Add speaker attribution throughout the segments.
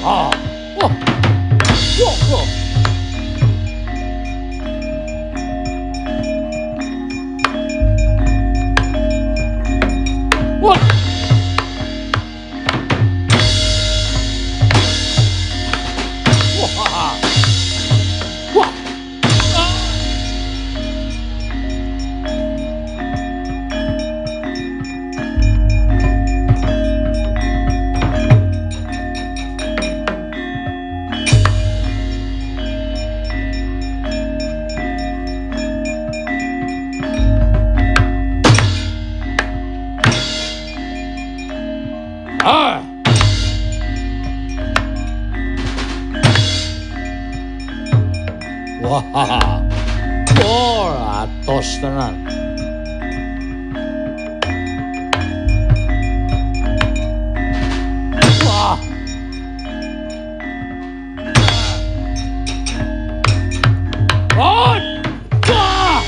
Speaker 1: Ah. Wah. Wah, wah. Wah. Wah. Wah. Ah. Wah. Oh, atos tenan. Wah. Oh. Wah.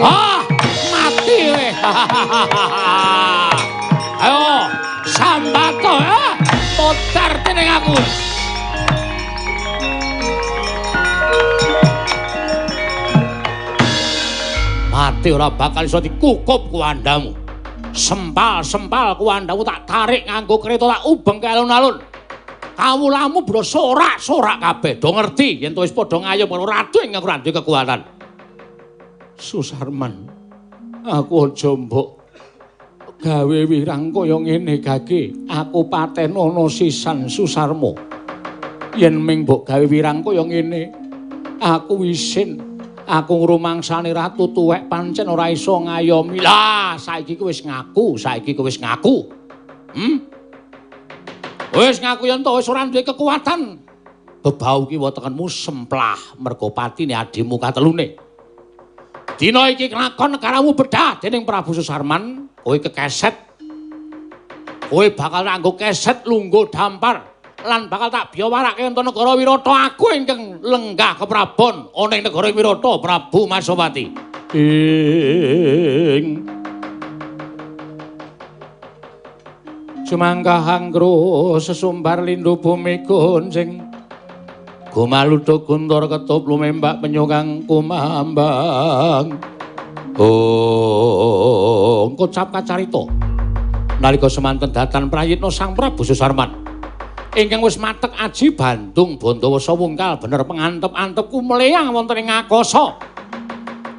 Speaker 1: Ah, mati kowe. Ayo, sambato ya. Modar dening aku. Mati ora bakal iso dikukup kuwandamu. Sempal-sempal kuwandamu tak tarik nganggo kereta tak ubeng ke alun-alun. Kawulamu bro sorak-sorak kabeh. Do ngerti yen to wis padha ngayom karo ratu ing aku ora duwe kekuatan. Susarman, aku aja mbok gawe wirang kaya ngene gage. Aku patenono sisan Susarma. Yen ming mbok gawe wirang kaya ngene, aku isin. Aku ngrumangsani ratu tuwek pancen ora iso ngayomi. Lah, saiki kowe wis ngaku, saiki kowe wis ngaku. Wis ngaku yen to wis ora duwe kekuatan. Bebau kiwa tengenmu semplah mergo patine adimu katelune. Dina iki kelakon negaramu bedah dening Prabu Susarman, kowe kekeset. Kowe bakal nganggo keset lungguh dampar lan bakal tak biyawarake ento negara Wirata aku ingkang lenggah keprabon ana ing negara Wirata Prabu Masopati. Ing Sumangkah angro sesumbar lindu bumi goncing. Gumaluduk guntur ketup lumembak penyu kang kumambang. Oh, kocap kacarita. Nalika semanten datan prayitna Sang Prabu Susarman ingkang wis matek aji Bandung Bandawasa wungkal bener pengantep-antep kumleyang wonten ing akasa.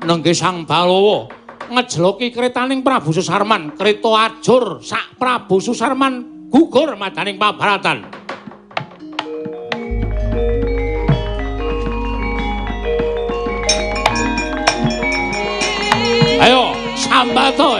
Speaker 1: Nenggih Sang Balawa ngejloki kretaning Prabu Susarman, kreta ajur sak Prabu Susarman gugur madaning pabaratan. Ayo, sambato.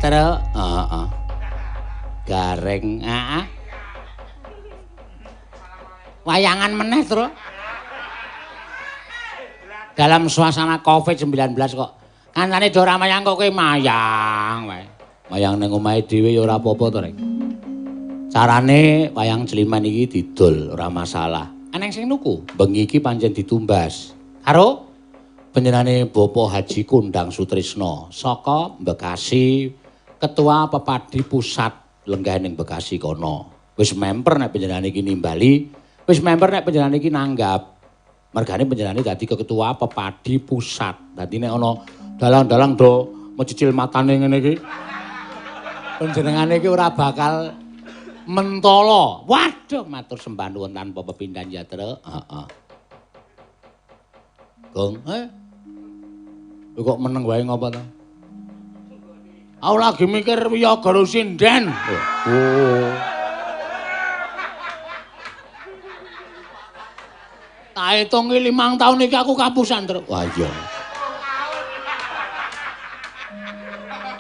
Speaker 1: Truk. Heeh. Gareng, heeh. Wayangan meneh, Truk. Dalam suasana Covid-19 kok kancane do ora mayang kok kowe mayang wae. Mayang ning omahe dhewe ya ora apa-apa to, Rek. Carane wayang Climen iki didol ora masalah. Eneng sing nuku, bengi iki pancen ditumbas. Karo panjenengane Bapak Haji Kondang Sutrisno saka Bekasi, Ketua Pepadi Pusat lenggah ning Bekasi kono. Wis memper nek panjenengane iki nimbali, wis memper nek panjenengane iki nanggap. Mergane panjenengane dadi Ketua Pepadi Pusat. Dadi nek ana dalang-dalang do mecicil matane ngene iki, panjenengane iki ora bakal mentolo. Waduh, matur sembah nuwun tanpa pepindhan ya, Truk. Heeh. Gong, kok meneng wae ngopo to? Aku lagi mikir wiyaga sinden. Oh. Tak hitungi 5 tahun iki aku kapusan, Truk. Wah iya.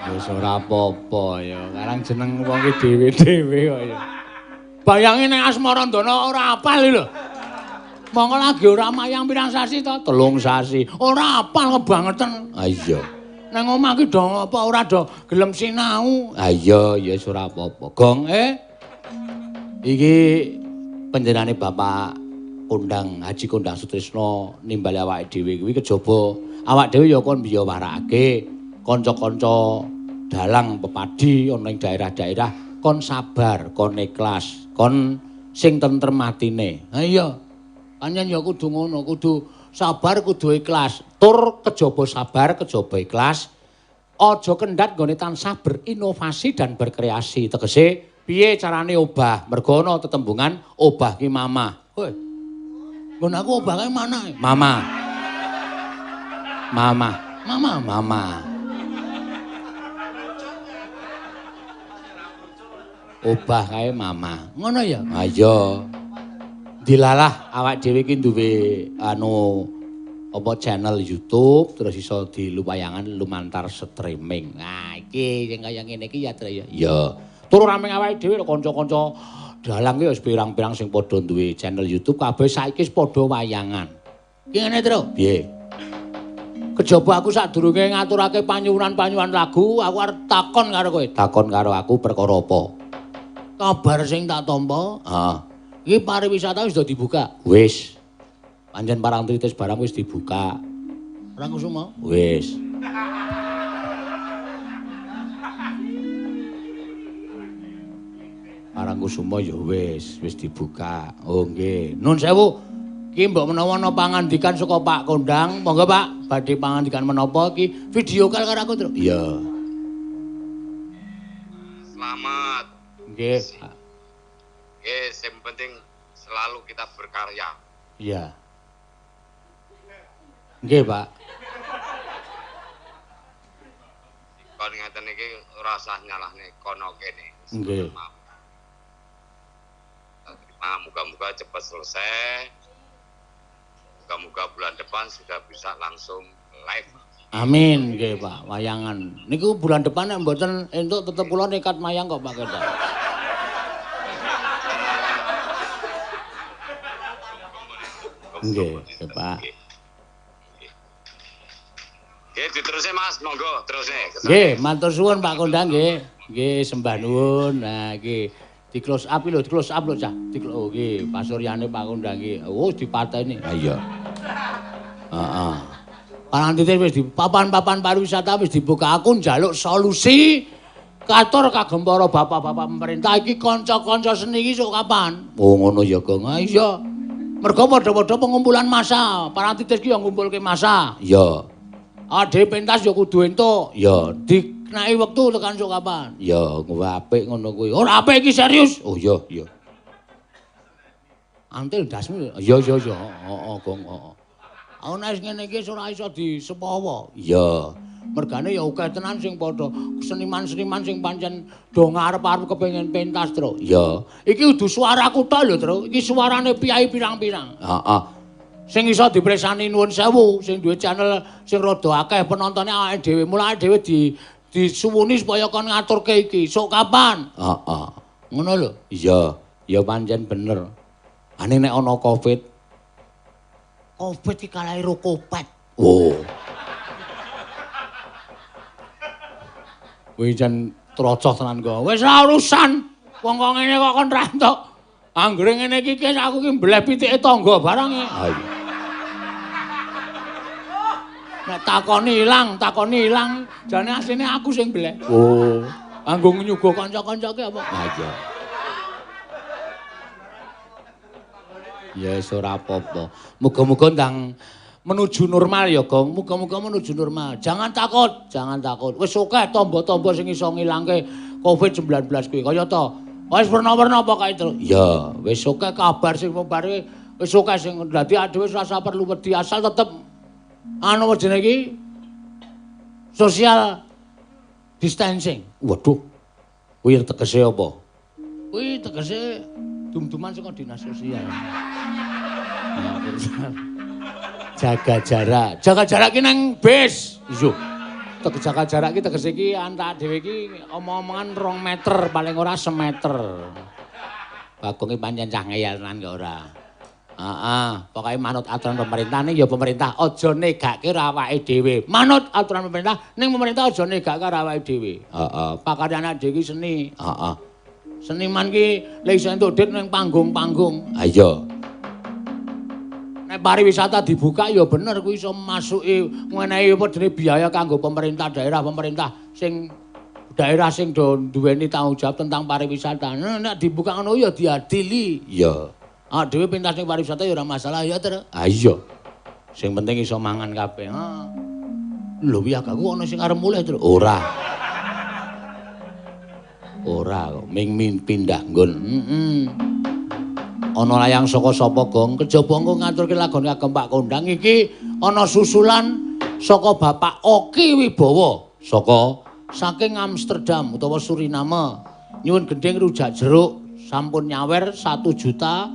Speaker 1: Wis ora apa-apa ya. Karang jeneng wong ki dhewe-dhewe kok ya. Bayange nek Asmarandana ora apal lho. Monggo lagi ora mayang pirang sasi to? 3 sasi. Ora apal kebangetan. Ha iya. Nang omah ki do apa ora do gelem sinau. Ha iya, ya wis ora apa-apa. Gong, iki panjenengane Bapak Kondang Haji Kondang Sutrisno nimbali awake dhewe kuwi kejaba awak dhewe ya kon biyawarakake kanca-kanca dalang pepadi ana ing daerah-daerah kon sabar, kon ikhlas, kon sing tentrem atine. Ha iya. Pancen ya kudu ngono, kudu sabar, kudu ikhlas. Tur kejaba sabar, kejaba ikhlas. Aja kendhat nggone tansah berinovasi dan berkreasi. Tegese piye carane obah? Mergo ana tetembungan obah ki mamah. Hoi. Nggon aku obah kae mana? Mama. Mama. Mama, mama. Obah kae mama. Ngono ya? Ha iya. Dilalah awak dhewe iki duwe anu apa channel YouTube terus iso dilupayangan lumantar streaming. Nah, iki sing kaya ngene iki ya, Tru ya. Iya. Tur ora mung awake dhewe kanca-kanca dalang ki wis pirang-pirang sing padha duwe channel YouTube kabeh saiki wis padha wayangan. Ki ngene, Tru. Piye? Kejaba aku sadurunge ngaturake panyuwunan-panyuwunan lagu, aku arep takon karo kowe. Takon karo aku perkara apa? Kabar sing tak tampa, heeh. Iki pariwisata wis do dibuka. Wis. Pancen Parangtritis barang wis dibuka. Parangkusumo? Wis. Parangkusumo ya wis, wis dibuka. Oh nggih. Nun sewu. Iki mbok menawa ana pangandikan saka Pak Kondang, monggo Pak, badhe pangandikan menapa iki video call karo aku, Truk. Iya.
Speaker 2: Selamat.
Speaker 1: Nggih.
Speaker 2: Nggih, sing penting selalu kita berkarya.
Speaker 1: Iya. Nggih, Pak.
Speaker 2: Kon ngeten iki ora usah nyalahne kono kene.
Speaker 1: Nggih.
Speaker 2: Nah, moga-moga cepat selesai. Moga-moga bulan depan sudah bisa langsung live.
Speaker 1: Amin, nggih Pak, wayangan. Niku bulan depan nek mboten entuk tetep kula nekat mayang kok Pak Ketok. Nggih, Pak.
Speaker 2: Nggih, diterusne Mas, monggo terusne.
Speaker 1: Nggih, matur suwun Pak Kondang nggih. Nggih, sembah nuwun. Nah, iki di close up lho, di close up lho cah. Di oh nggih, pasuryane Pak Kondang iki. Oh, dipateni. Ha iya. Heeh. Parangtritis wis di papan-papan pariwisata wis dibuka, aku njaluk solusi katur kagem para bapak-bapak pemerintah iki kanca-kanca seni iki sok kapan? Oh ngono ya, Gong. Ha iya. Mergo padha-padha pengumpulan massa. Parangtritis ki ya ngumpulke massa. Iya. Ade pentas ya kudu entuk. Ya, dikenai wektu tekan sok kapan? Ya, apik ngono kuwi. Ora apik iki serius. Oh iya, iya. Antil ndasmu. Iya, iya, iya. Heeh, Gong, heeh. Aku nek ngene iki ora iso disepawa. Iya. Mergane ya akeh tenan sing padha seniman-seniman sing pancen do ngarep-arep kepengin pentas, Truk. Iya. Iki kudu suaraku tok lho, Truk. Iki suarane piyai pirang-pirang. Heeh. Sing iso dipresani nuwun sewu, sing duwe channel sing rada akeh penontone awake dhewe. Mulane dhewe di Disuwuni supaya kon ngaturke iki. Sok kapan? Heeh. Ngono lho. Iya, ya pancen bener. Ane nek ana Covid. Covid iki kalahe rokopet. Oh. Kuwi jan trocoh tenan kok. Wis ora urusan. Wong kok ngene kok kon ra entuk. Anggere ngene iki aku ki mbleh pitike tangga barang. Ha iya. Nek takoni ilang, jane asline aku sing mbleh. Oh, anggo nyuguh kanca-kanca ki apa? Ha iya. Ya wis ora apa-apa. Muga-muga ndang menuju normal ya, Gong. Muga-muga menuju normal. Jangan takut, jangan takut. Wis akeh tamba-tamba sing iso ngilangke Covid-19 kuwi. Kaya ta, wis werna-werna pokoke itu. Ya, wis akeh kabar sing mebare, wis akeh sing dadi adewe wis rasa perlu wedi asal tetep anu jenenge iki social distancing. Waduh. Kuwi tegese apa? Kuwi tegese dum-duman saka dinas sosial. Jaga jarak. Jaga jarak ki nang bis. Iya. Jaga jarak ki tegese iki antar dhewe iki omong-omongan 2 meter paling ora semeter. Bagong ki pancen cah ngeyel tenan kok ora. Heeh, pokoke manut aturan pemerintah ning ya pemerintah aja negake awake dhewe. Manut aturan pemerintah ning pemerintah aja negake awake dhewe. Heeh, pakaryane dhewe iki seni. Heeh. Seniman ki lek iso entuk duit ning panggung-panggung. Ha iya. Nek pariwisata dibuka ya bener kuwi iso masuki ngenehi apa jenenge biaya kanggo pemerintah daerah, pemerintah sing daerah sing do duweni tanggung jawab tentang pariwisata. Nek dibuka ngono ya diadili. Iya. Ah dhewe pentas ning pariwisata ya ora masalah ya, Tru. Ha iya. Sing penting iso mangan kabeh. Ha. Lho piye aku ana sing arep mulih, Tru? Ora. Ora kok ming pindah nggon. Heeh. Ana layang saka sapa, Gong? Kejaba engko ngaturke lagon kagem Pak Kondang iki ana susulan saka Bapak Oki Wibowo saka saking Amsterdam utawa Suriname. Nyuwun gendhing rujak jeruk sampun nyawer 1 juta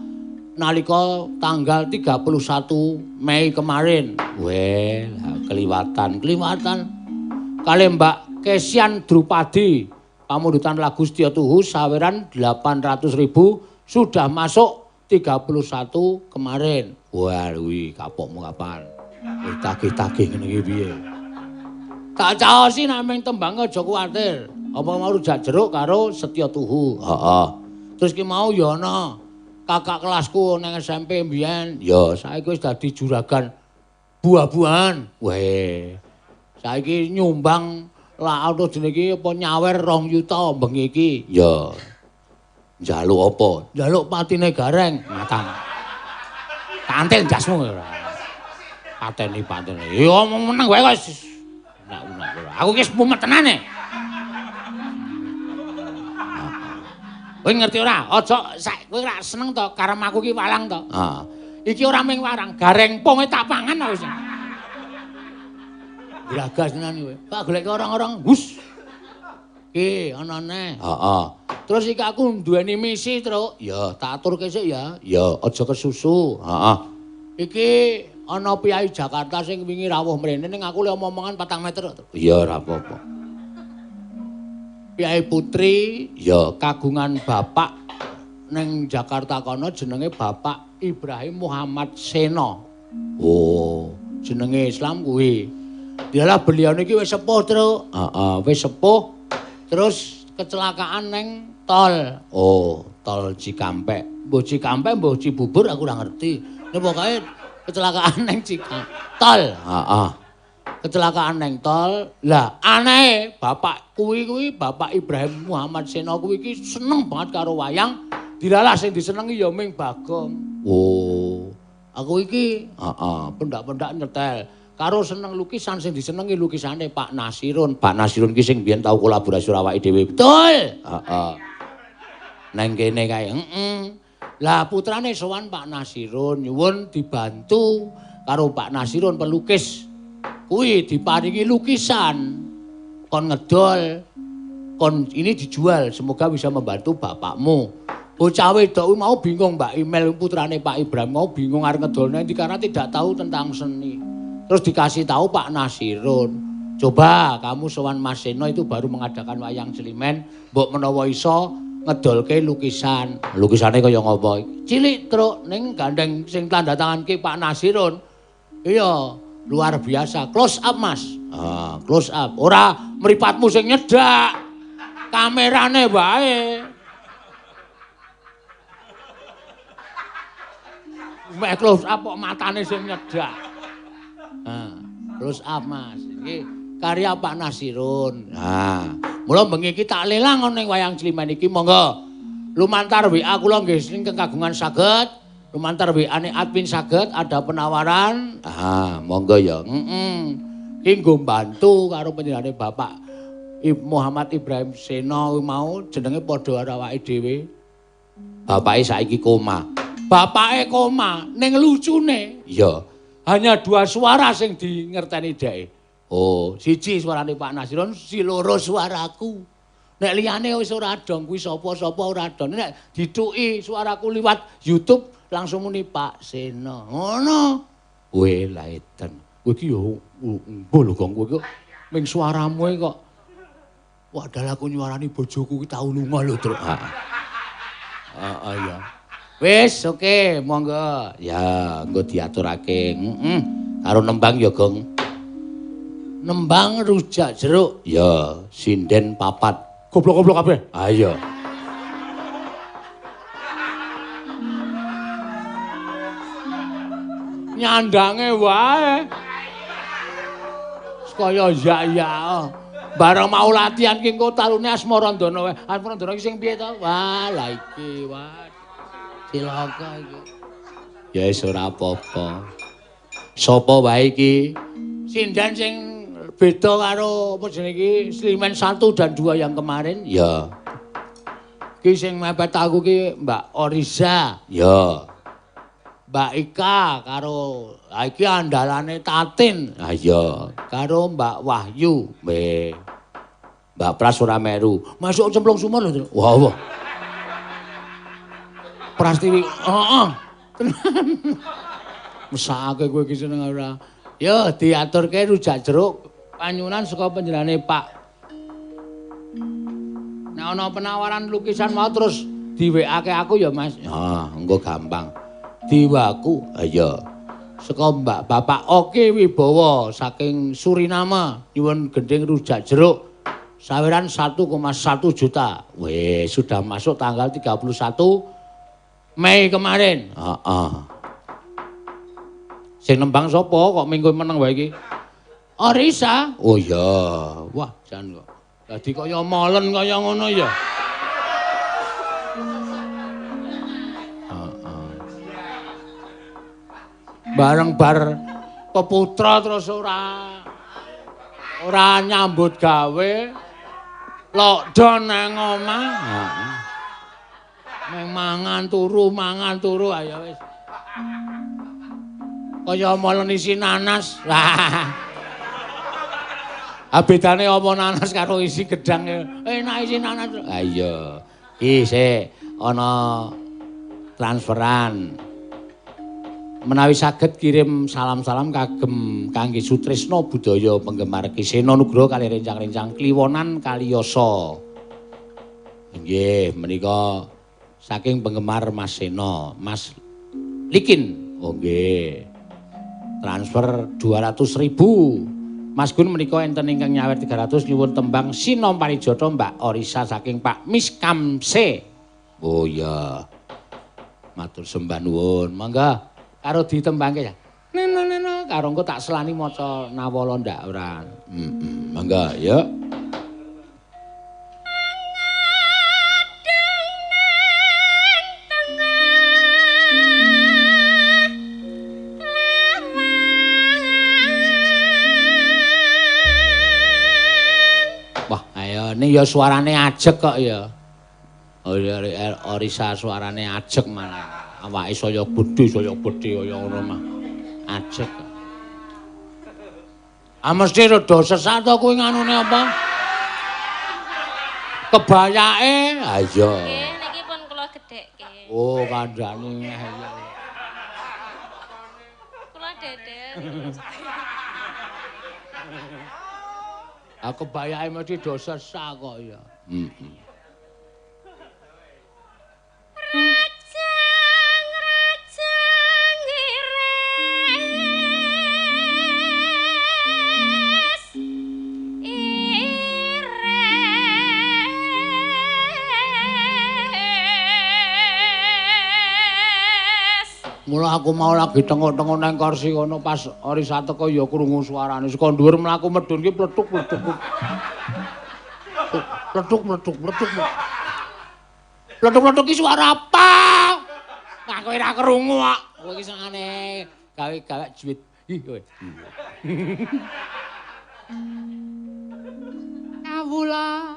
Speaker 1: nalika tanggal 31 Mei kemarin. Weh, keliwatan. Kalih Mbak Kesian Drupadi pamundutan lagu Setya Tuhu saweran 800.000 sudah masuk 31 kemarin. Wah, kuwi kapokmu kapan? Wis tagih-tagih ngene iki piye? Tak caosi nek ming tembang aja kuwatir. Apa mau rujak jeruk karo Setya Tuhu. Heeh. Terus ki mau ya ana kakak kelasku nang SMP mbiyen. Ya, saiki wis dadi juragan buah-buahan. Weh. Saiki nyumbang lah auto jenenge iki apa nyawer 2 yuta bengi iki. Ya. Njaluk apa? Njaluk patine Gareng. Matang. Kantil jasmu ora. Pateni. Ya omong meneng wae kok. Unak-unak. Aku ki wis mumet tenane. Kowe ngerti ora? Aja kowe ora seneng to karep aku ki walang to. Heeh. Iki ora mung warang, Gareng ponge tak pangan wis. Gragas tenan kowe. Tak goleki orang-orang. Hus. Ki ana neh. Heeh. Terus iki aku duweni misi, Truk. Ya, tak aturke sik ya. Ya, aja kesusu. Heeh. Iki ana piyai Jakarta sing wingi rawuh mrene ning aku le omong-omongan 4 meter. Iya, ora apa-apa. Piyai Putri ya kagungan bapak ning Jakarta kono jenenge Bapak Ibrahim Muhammad Seno. Oh, jenenge Islam kuwi. Dialah beliau niki wis sepuh, Truk. Heeh, wis sepuh. Terus kecelakaan neng tol. Oh, tol Cikampek. Mbuh Cikampek, mbuh Cibubur aku ora ngerti. Nek pokoke kecelakaan neng Cikampek. Tol. Heeh. Kecelakaan neng tol. Lah, aneh bapak kuwi Bapak Ibrahim Muhammad Seno kuwi iki seneng banget karo wayang. Dilalah sing disenengi ya ming Bagong. Oh, aku iki heeh, pendak-pendak nyetel. Karo seneng lukisan sing disenengi lukisane Pak Nasirun. Pak Nasirun ki sing biyen tau kolaborasi karo awake dhewe. Betul. Heeh. Neng kene kae. Heeh. Lah putrane sowan Pak Nasirun nyuwun dibantu karo Pak Nasirun pelukis. Kuwi diparingi lukisan. Kon ngedol, kon ini dijual, semoga bisa membantu bapakmu. Bocah wedok mau bingung Mbak Imel putrane Pak Ibrahim mau bingung arep ngedol nanti karena tidak tahu tentang seni. Terus dikasih tahu Pak Nasirun, Coba kamu sowan Mas Seno itu baru mengadakan wayang Climen, mbok menawa iso ngedolke lukisan. Lukisane kaya ngopo? Cilik truk ning gandeng sing tanda tanganke Pak Nasirun. Iya, luar biasa. Close up, Mas. Ah, close up. Ora mripatmu sing nyedak. Kamerane wae. Mek close up kok matane sing nyedak. Ah, close up, Mas. Iki karya Pak Nasirun. Nah, mula bengi iki tak lelang ana ning wayang Climen iki, monggo. Lumantar WA kula nggih sing kagungan saged, lumantar WA-ne admin saged, ada penawaran. Ah, monggo ya. Heeh. Iki nggo mbantu karo panjenengane Bapak Muhammad Ibrahim Seno mau jenenge padha karo awake dhewe. Bapake saiki koma. Bapake koma ning lucune. Iya. Hanya dua suara sing di ngerteni dheke. Oh, siji suarane Pak Nasirun, si loro suaraku. Nek liyane wis ora dong kuwi sapa-sapa ora dong. Nek dithuki suaraku liwat YouTube langsung muni Pak Seno. Ngono. Kowe laeten. Kowe iki yo mbuh lho Gong, kowe kok ming suaramu kok. Wah, dalah aku nyuarani bojoku ki tau lunga lho, Truk. Heeh. Heeh ya. Wis, oke, monggo. Ya, engko diaturake. Heeh. Karo nembang ya, Gong. Nembang rujak jeruk. Ya, sinden papat. Goblok-goblok kabeh. Ayo. Nyandange wae. Kaya ya-ya. Bareng mau latihan ki engko talune Asmarandana wae. Asmarandana iki sing piye to? Wah, lah iki, wah. Cilaka iki. Ya wis ora apa-apa. Sapa wae iki? Sinden sing beda karo apa jenenge iki Slimen 1 dan 2 yang kemarin? Ya. Ki sing mepet aku ki Mbak Oriza. Ya. Mbak Ika karo iki andalane Tatin. Ha iya, karo Mbak Wahyu. Weh. Mbak Pras ora meru. Masuk cemplung sumur lho. Wah, wah. Prastiwi, heeh. Tenan. Mesake kowe iki seneng ora. Yo diaturke rujak jeruk panyunan saka panjenengane Pak. Nek ana penawaran lukisan mau terus di WA-ke aku ya, Mas. Ah, engko gampang. Diwaku, ayo. Saka Mbak Bapak Oki Wibowo saking Suriname nyuwun gendhing rujak jeruk saweran 1,1 juta. Weh, sudah masuk tanggal 31 Mei kemarin. Heeh. Sing nembang sapa kok minggu meneng wae iki? Orisa. Oh iya. Wah, jan kok. Dadi kaya molen kaya ngono ya. Heeh. Bareng bar peputra terus ora nyambut gawe. Lockdown nang omah. Heeh. Meng mangan turu ayo wis. Kaya molen isi nanas. Wah. Ah bedane apa nanas karo isi gedang? Enak isi nanas. Ha iya. Iki sik ana transferan. Menawi saged kirim salam-salam kagem kangge Sutrisno budaya penggemar Ki Seno Nugroho kalih rencang-rencang Kliwonan Kaliyasa. Nggih, menika saking penggemar Mas Seno, Mas Likin. Oh nggih. Transfer 200.000. Mas Gun menika enten ingkang nyawer 300 nyuwun tembang Sinom Parijata Mbak Orisa saking Pak Miskamse. Oh iya. Matur sembah nuwun. Mangga karo ditembangke ya. Neno neno karo engko tak selani maca nawala ndak ora. Heeh. Mangga ya. Ini ya suarane ajeg kok ya. Orisa suarane ajeg malah. Awake saya gedhe kaya ngono mah. Ajeg. Ah mesti rada sesak to kuwi nganune apa? Kebayake. Ha iya.
Speaker 3: Nggih, niki pun kula gedhekke.
Speaker 1: Oh, kandhane.
Speaker 3: Kula dedel.
Speaker 1: Aku kebayake mesti do sesah kok ya. Heeh.
Speaker 3: Rajang iris iris.
Speaker 1: Mula aku mau lagi tengok-tengok nang kursi kono pas Orisa teko ya krungu suarane. Saka dhuwur mlaku medhun ki pletuk-pletuk. Pletuk-pletuk pletuk. Pletuk-pletuk ki suara apa? Nah kowe ora krungu kok. Kowe iki sengane gawe-gawe juwit. Ih kowe. Kawula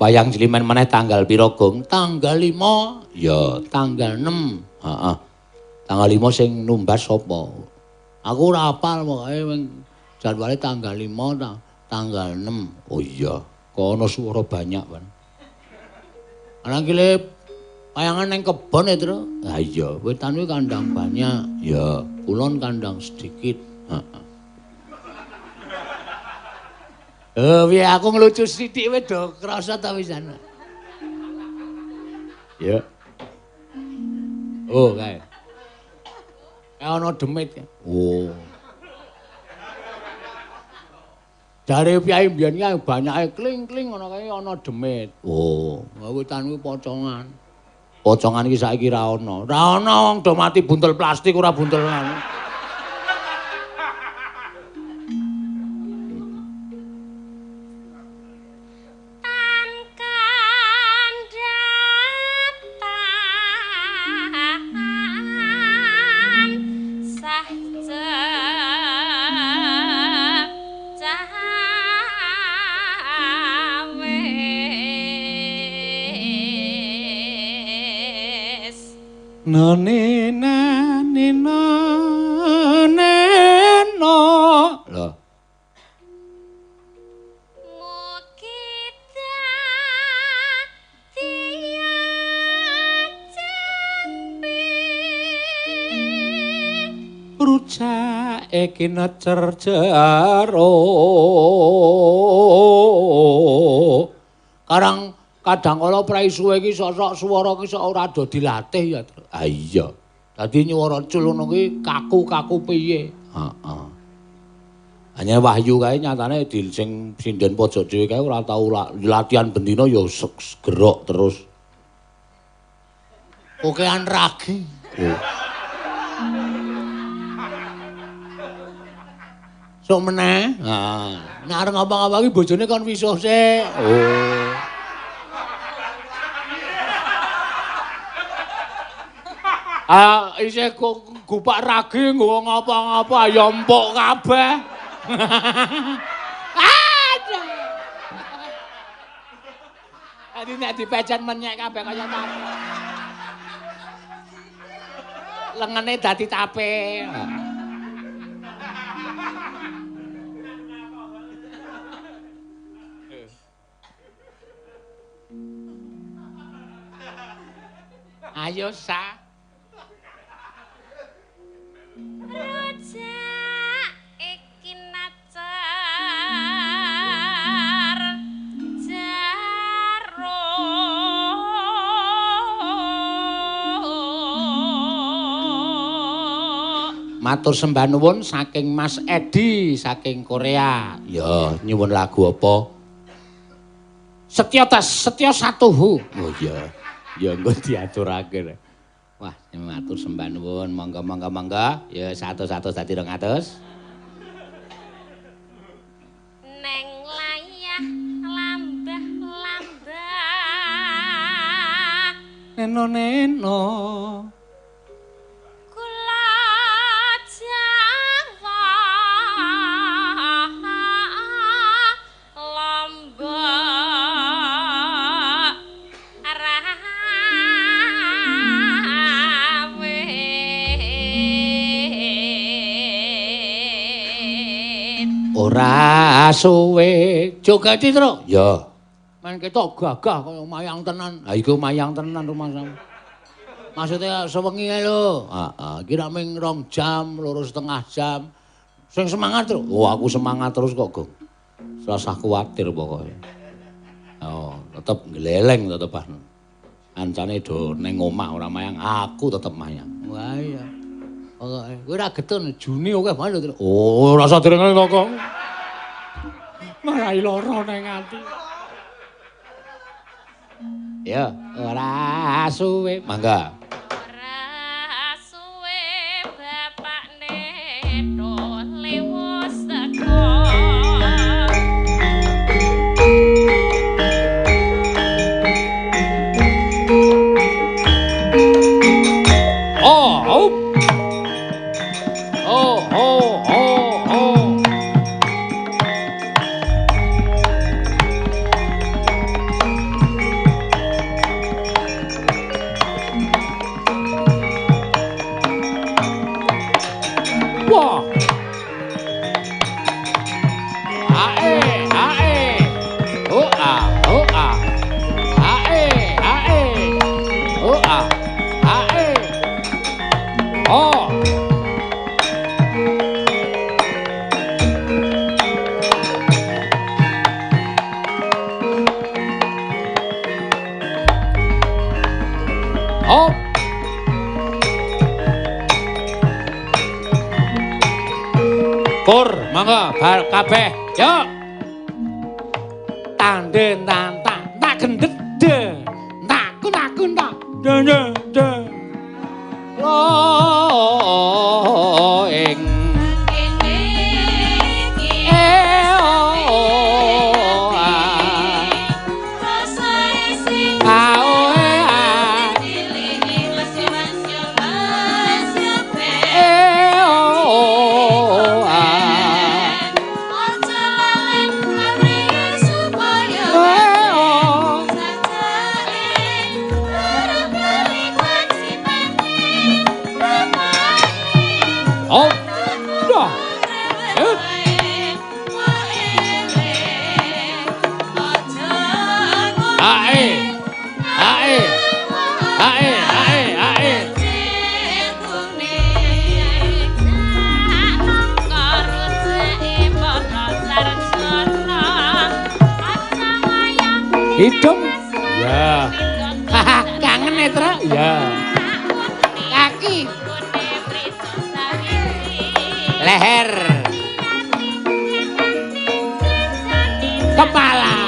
Speaker 1: wayang jlimen meneh tanggal pira, Gong? Tanggal 5. Ya, tanggal 6. Heeh. Tanggal 5 sing numbas sapa? Aku ora hafal pokoke jadwale tanggal 5, tanggal 6. Oh iya, kok ana suara banyak, Pan. Ana ki le wayangan ning kebon e, Tru. Ha iya, wetan kuwi kandang banyak. Ya, kulon kandang sedikit. Heeh. Piye aku ngelucu sithik wis do krasa ta wisan. Ya. Oh, kae. Kae ana demit. Oh. Jare piyai mbiyen ki banyake kling-kling ngono kae ana demit. Oh, wetan kuwi pocongan. Pocongan iki saiki ra ana. Ra ana wong do mati buntel plastik ora buntel anu. Nene nene neno. Lho.
Speaker 3: Mugi dadi ajembe
Speaker 1: rujake kinecer jero. Karang kadang kala prei suwe iki sosok swara iki sok ora do dilatih ya. Ha iya. Dadi nyuwara cul ngono kuwi kaku-kaku piye? Heeh. Hanya Wahyu kae nyatane di sing sinden pojok dhewe kae ora tau latihan bendina ya gerok terus. Kokean ragi. Oh. Sok meneh. Heeh. Nek arep ngapa-ngapa iki bojone kon wisuh sik. Oh. Ah, isih gupak ragi nggo ngapa-ngapa ya empuk kabeh. Aduh. Adi nek dipecen menyek kabeh kaya tape. Lengene dadi tape. Ayo sa.
Speaker 3: Rujak iki nacar jaro.
Speaker 1: Matur sembah nuwun saking Mas Edi saking Korea. Ya, nyuwun lagu apa? Setya tas, setya satuhu. Oh iya. Ya engko diaturake. Wah, matur sembah nuwun, monggo monggo monggo. Ya 100 100 dadi 200.
Speaker 3: Neng layah lambah lambah.
Speaker 1: Neno neno.
Speaker 3: Kula Jawa Lombok
Speaker 1: Ora suwe joget Tru. Ya. Men ketok gagah kaya mayang tenan. Ha iku mayang tenan rumangsamu. Maksudnya sewengi ae lho. Heeh, iki ra mung 2 jam, 2,5 jam. Sing semangat terus. Oh, aku semangat terus kok, Gong. Rasah kuwatir pokoke. Oh, tetep gleleng tetep. Kancane do ning omah ora mayang, aku tetep mayang. Wah iya. Pokoke kowe ora getun Juni akeh banget lho. Oh, rasa dereng to, Gong. Marai lara ning ati. Ya, ora suwe, mangga.
Speaker 3: Ora suwe bapakne do lewos teko.
Speaker 1: Oh, oh. Oh, oh, oh, oh. Wah. Ae, ae. Oh a, oh a. Ae, ae. Oh a. Ae. Oh. Oh. Kur, mangga bar kabeh. Yo. Tanden tan tak tak gendhet de. Tak tak tak. De de de. Lo ing
Speaker 3: Kene iki
Speaker 1: e o a
Speaker 3: rasae sing
Speaker 1: a o e a
Speaker 3: dilingi mas yo mas yo
Speaker 1: e o a
Speaker 3: aja lalen mari supaya
Speaker 1: e o
Speaker 3: sajake ora bali kewajibane bapake
Speaker 1: Oh. Dah. Eh. Ae. Ae. Ae, ae, ae. Hidung. Ya. Kangen ya, Tra? Ya. Kaki. Leher. Kepala.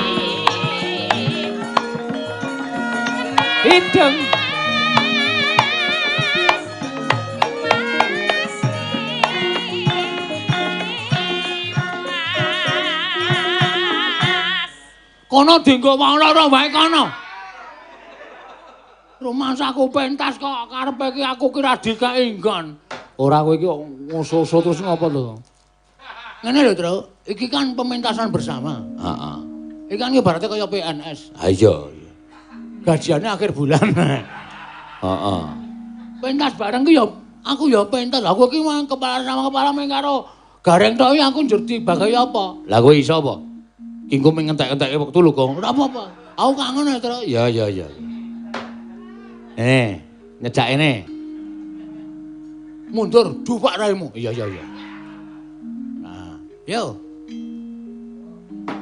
Speaker 1: Hidung. Kono dienggo wong loro wae kono. Rumangsaku pentas kok karepe iki aku kira dikeki nggon. Ora kowe iki ngoso-oso terus ngopo to? Ngene lho, Tru. Iki kan pementasan bersama. Heeh. Iki kan ibaratnya kaya PNS. Ha iya. Gajiannya akhir bulan. Heeh. Pentas bareng ki ya aku ya pentas. Lah kowe iki mah kepala sama kepala mung karo Gareng tok aku njur dibagai apa? Lah kowe iso apa? Ki engko mung ngentek-entekke wektu lho, Kong. Ora apa-apa. Aku kangen ya, Tru. Ya ya ya. Nyejak ini. Mundur, dupak raimu. Iya iya iya. Nah, yo.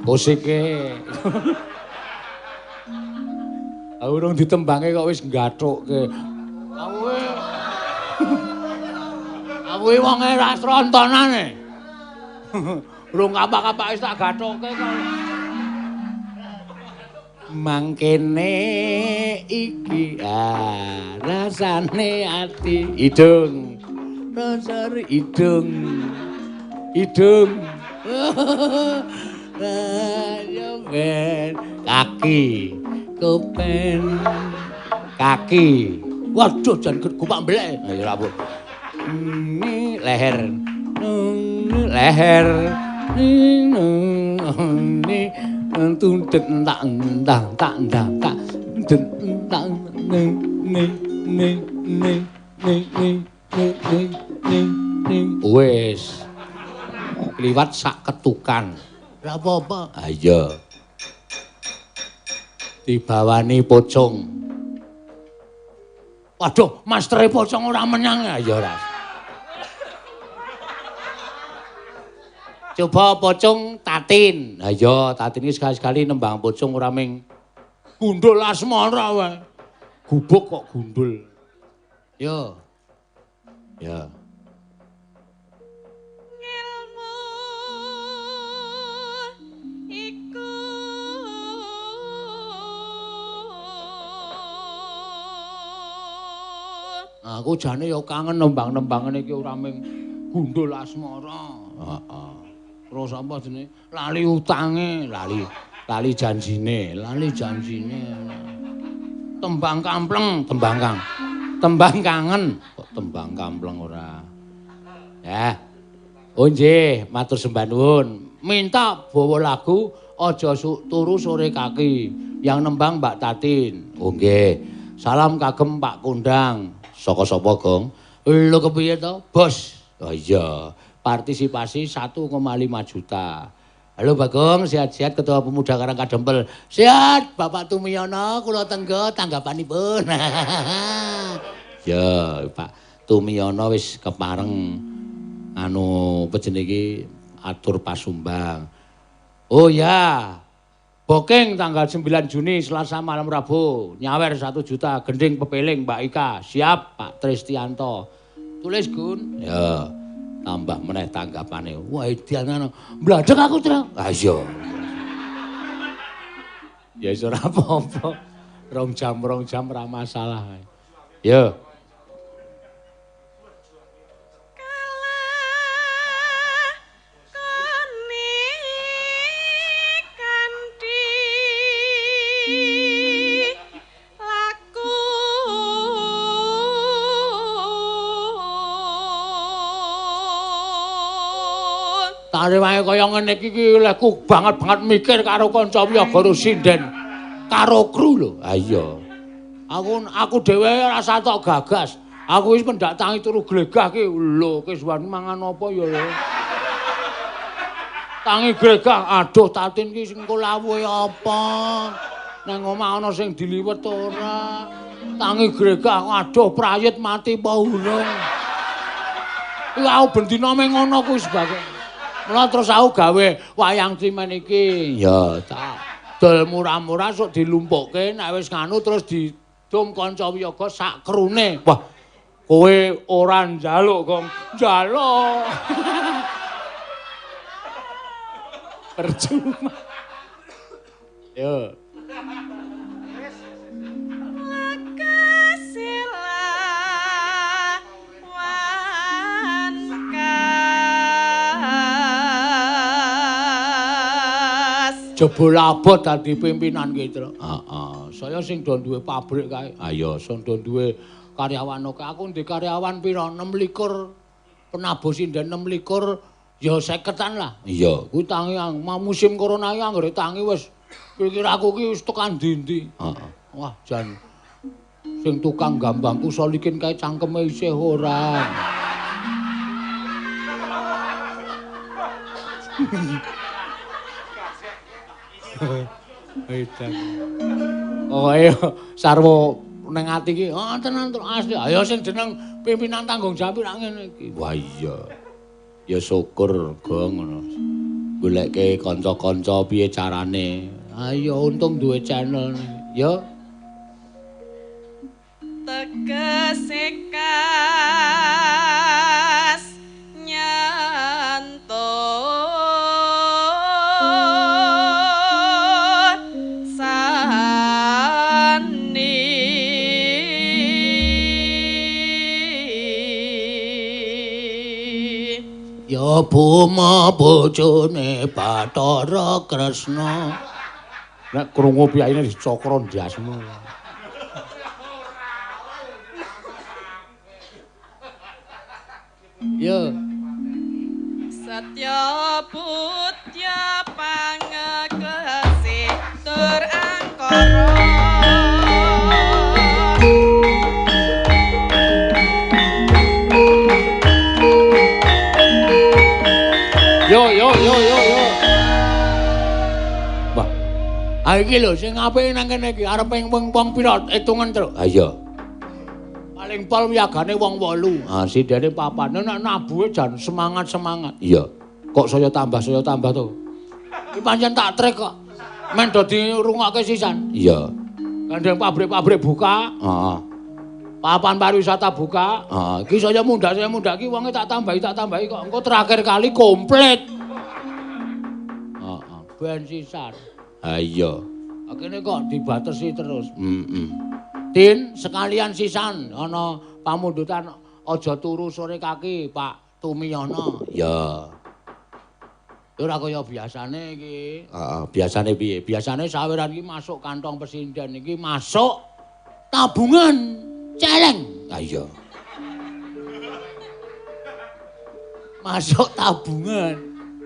Speaker 1: Musike. Aku urung ditembange kok wis nggathukke. Aku wonge ra srontonane. Urung kapak-kapak wis tak gathukke kok. Mangkene iki rasane ati hidung. Rasane hidung. Hidung. Ayo ben kaki. Kopen kaki. Waduh jan gupak mblek. Ya ora apa. Ini leher. Leher. Ini tundet tak ndang tak ndang tak den tak ne ne ne ne ne ne ne ne ne. Wes. Kliwat sak ketukan. Ora apa-apa. Ha iya. Dibawani pocong. Waduh, mastere pocong ora menyang. Ha iya ora. Coba pocong Tatin. Ha iya, Tatin iki sekali-sekali nembang pocong ora ming gundul asmara wae. Gubuk kok gundul. Yo. Ya.
Speaker 3: Ilmu iku
Speaker 1: aku jane ya kangen nembang-nembangane iki ora ming gundul asmara. Heeh. Terus apa jenenge? Lali utange, lali janjine, lali janjine. Tembang kampleng, tembang kang. Tembang kangen, kok tembang kampleng ora. Ya. Oh nggih, matur sembah nuwun. Minta bawa lagu Aja Turu Sore Kaki yang nembang Mbak Tatin. Oh nggih. Salam kagem Pak Kondang. Saka sapa, Gong? Lho kepiye to, Bos? Oh iya. Partisipasi 1,5 juta. Halo Bagong, sehat-sehat Ketua Pemuda Karang Kadempel. Sehat Bapak Tumiyono, kula tenggo tanggapanipun. Ya, Pak Tumiyono wis kepareng anu apa jenenge iki atur pasumbang. Oh ya. Booking tanggal 9 Juni Selasa malam Rabu, nyawer 1 juta gending pepeling Mbak Ika. Siap Pak Tristianto. Tulis Gun. Ya. Tambah meneh tanggapane. Wah, edan ngono. Bladek aku, Tru. Ha iya. Ya wis ora apa-apa. Rong jam ora masalah. Yo. Tare wae kaya ngene iki lehku banget-banget mikir karo kanca wiyaga sinden karo kru lho. Ha iya. Aku dhewe rasa tok gagas. Aku wis pendak tangi turu glegah ki. Lho, kesuwan mangan apa ya lho. Tangi glegah, aduh Tatin ki sing lawuhe apa? Nang omah ana sing diliwet ora? Tangi glegah, aduh prayit mati apa urung. Iku aku bendina meng ngono kuwi sebage. Mula terus aku gawe wayang trimen iki. Ya tak dol murah-murah sok dilumpukke nek wis nganu terus didum kanca wiyaga sak krune. Wah, kowe ora njaluk, Gong. Njaluk. Percuma. Yo. Jebul abot dadi pimpinan ki, Tru. Heeh. Saya sing do duwe pabrik kae. Ha iya, sing do duwe karyawan oke. Aku ndek karyawan pira? 26 penabuh sinden 26 ya 50-an lah. Iya, kuwi tangi musim corona iki anggere tangi wis pikir aku ki wis tekan ndi-ndi. Heeh. Wah, jan sing tukang gambangku solikin kae cangkeme isih ora. Edan. Pokoke sarwa ning ati iki, oh tenan asli. Ayo sing jeneng pimpinan tanggung jawab rak ngene iki. Wah iya. Ya syukur Gong ngono. Goleke kanca-kanca piye carane. Ayo untung duwe channel. Ya.
Speaker 3: Tegese kas nyanto
Speaker 1: Ya Buma bojone Bathara Kresna. Nek krungu piyayine dicokro ndasmu. Ya.
Speaker 3: Satya putya pangekesi tur angkara.
Speaker 1: Yo yo yo yo yo. Wah. Ha iki lho sing apike nang kene iki arep wong pira hitungan terus. Ha iya. Paling pol wiyagane wong 8. Ha sindene papan. Nek nabuhe jan semangat-semangat. Iya. Kok saya tambah to. Iki pancen tak trek kok. Men do dirungokke sisan. Iya. Gandeng pabrik-pabrik buka. Heeh. Papan pariwisata buka. Heeh. Iki saya mundak iki wonge tak tambahi kok. Engko terakhir kali komplit. Heeh, ben sisan. Ha iya. Kene kok dibatesi terus. Heeh. Tin sekalian sisan ana pamundutan aja turu sore kaki Pak Tumiyono. Ya. Ora kaya biasane iki. Heeh, biasane piye? Biasane saweran iki masuk kantong pesinden iki masuk tabungan celeng. Ha iya. Masuk tabungan.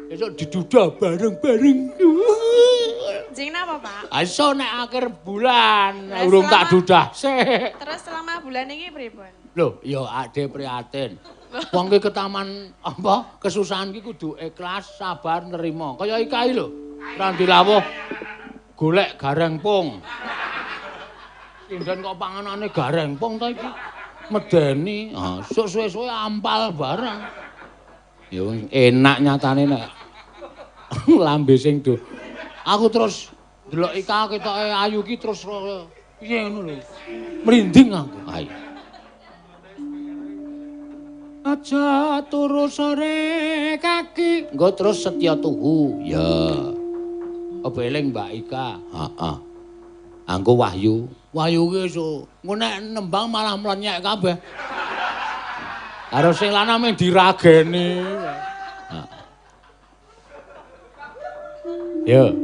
Speaker 1: Besok diduda bareng-bareng.
Speaker 3: Jeng napa, Pak?
Speaker 1: Iso nek akhir bulan urung tak dudah sik.
Speaker 3: Terus selama bulan iki pripun?
Speaker 1: Lho, ya ade prihatin. Wong ki ketaman apa kesusahan ki kudu ikhlas, sabar, nerima. Kaya iki lho, Randi lawuh golek gareng pung. Sinden kok panganane gareng pung ta iki? Medeni, ha sok suwe-suwe ampal barang. Ya enak nyatane nek lambe sing do. Aku terus ndelok Ika ketoke ayu ki terus piye ngono lho. Merinding aku. Ayo. Aja turu sore kaki. Engko terus setya tuhu. Ya. Apa eling Mbak Ika? Heeh. Angko Wahyu. Wahyu ki iso. Engko nek nembang malah mlenyek kabeh. Karo sing lanang mung dirageni. Heeh. Yo.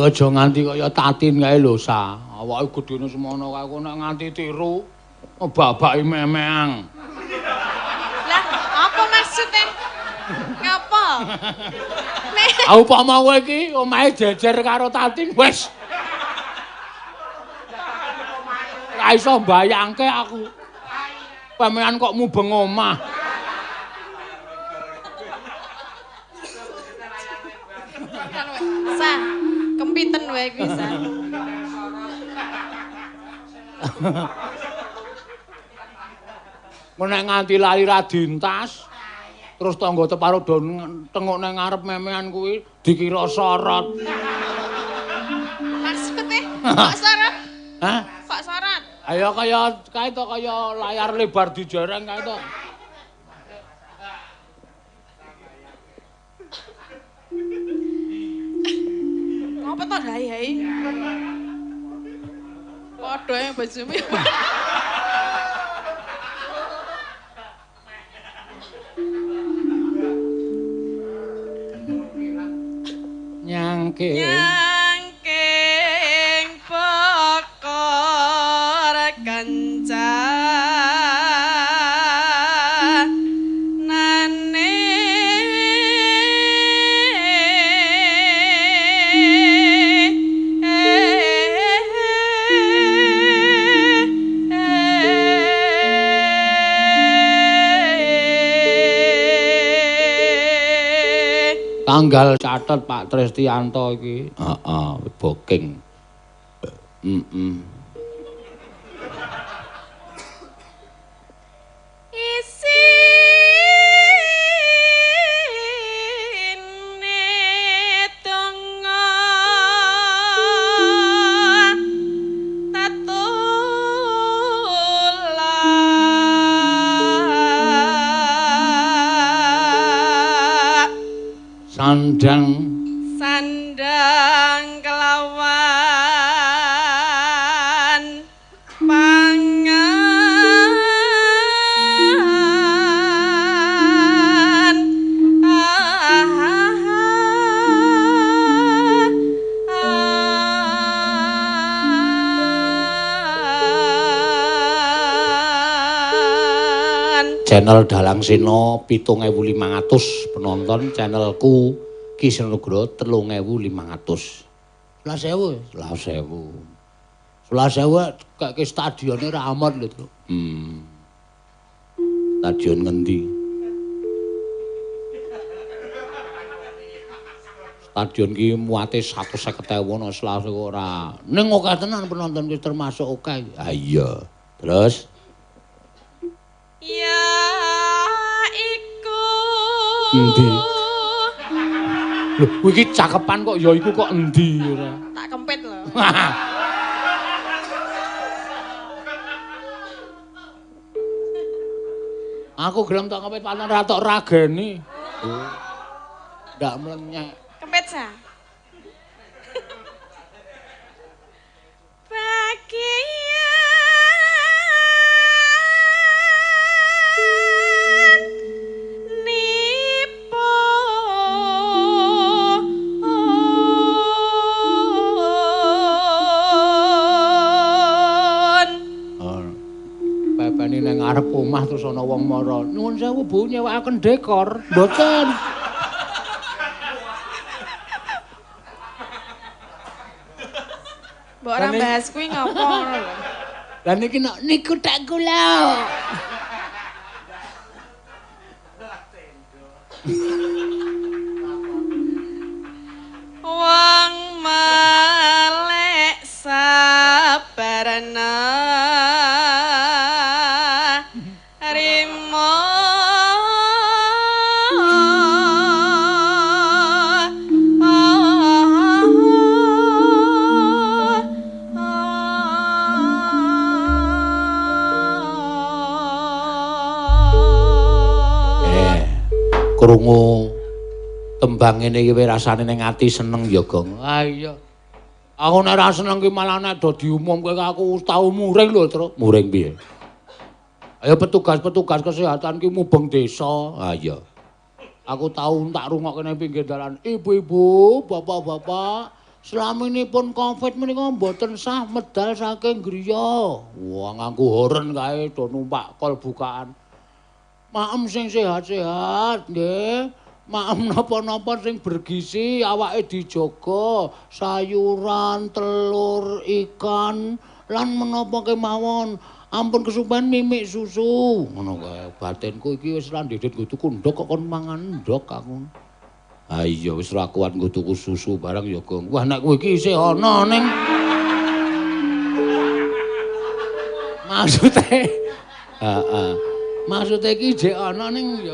Speaker 1: Aja nganti kaya Tatin kae lho, Sa. Awake gedene semono kae kok nek nganti tiru babaki memeang.
Speaker 3: Lah, apa maksude? Ngapa?
Speaker 1: Nek upama kowe iki omahe jejer karo Tatin wis. Ora iso mbayangke aku. Pemean kok mubeng omah.
Speaker 3: Sa, kempiten wae kuwi Sa.
Speaker 1: Nek nganti lali ra dintas, terus tangga teparo do tengok nang ngarep memean kuwi dikira sorot.
Speaker 3: Maksude kok sorot?
Speaker 1: Hah?
Speaker 3: Kok sorot?
Speaker 1: Ayo kaya kae to kaya layar lebar dijereng kae to.
Speaker 3: Ngopo to hai-hai? Padha e bojomu.
Speaker 1: Nyangking
Speaker 3: nyangking pokor kencanane
Speaker 1: tanggal catet Pak Tristianto iki. Heeh, booking. Heeh.
Speaker 3: Isine donga tatula
Speaker 1: sandang
Speaker 3: sandang kelawan
Speaker 1: Channel Dalang Sena 7.500 penonton, channelku Ki Seno Nugroho 3.500. 11.000, 11.000. 11.000 kayak ke stadionnya ramon lho, Tru. Stadion ngendi? Stadion ki muate 150.000 ana 11.000 ora. Ning akeh tenan penonton ki termasuk akeh. Ha iya. Terus
Speaker 3: ya iku.
Speaker 1: Endi? Lho, kowe iki cakepan kok ya iku kok endi ora?
Speaker 3: Tak kempit lho.
Speaker 1: Aku gelem tak kempit pancen ra tok rageni. Ndak mlenyek.
Speaker 3: Kempit sa. Bagian
Speaker 1: nipun. Pepene nang ngarep omah terus ana wong mara. Nuwun sewu Bu, nyewakaken dekor. Mboten.
Speaker 3: Mbok ora bahas kuwi ngopo ngono lho.
Speaker 1: Lah niki nek niku tak kula.
Speaker 3: Wong melek sabarana rimo.
Speaker 1: Krungu tembang ngene iki rasane ning ati seneng ya, Gong. Ah iya. Aku nek ora seneng ki malah nek do diumumke aku tau muring lho, Tru. Muring piye? Ayo petugas-petugas kesehatan ki mubeng desa. Ah iya. Aku tau tak rungokke nang pinggir dalan, ibu-ibu, bapak-bapak, slaminipun Covid menika mboten sah medal saking griya. Wah, nganggo horen kae do numpak kol bukaan. Maem sing sehat-sehat nggih. Maem napa-napa sing bergizi, awake dijaga, sayuran, telur, ikan, lan menapa kemawon. Ampun kesupen mimik susu. Ngono kae. Batinku iki wis ra ndedit nggo tuku ndhog kok kon mangan ndhog aku. Ha iya wis ra kuat nggo tuku susu barang ya, Gong. Wah nek kowe iki isih ana ning maksude heeh. Maksude iki jek ana ning ya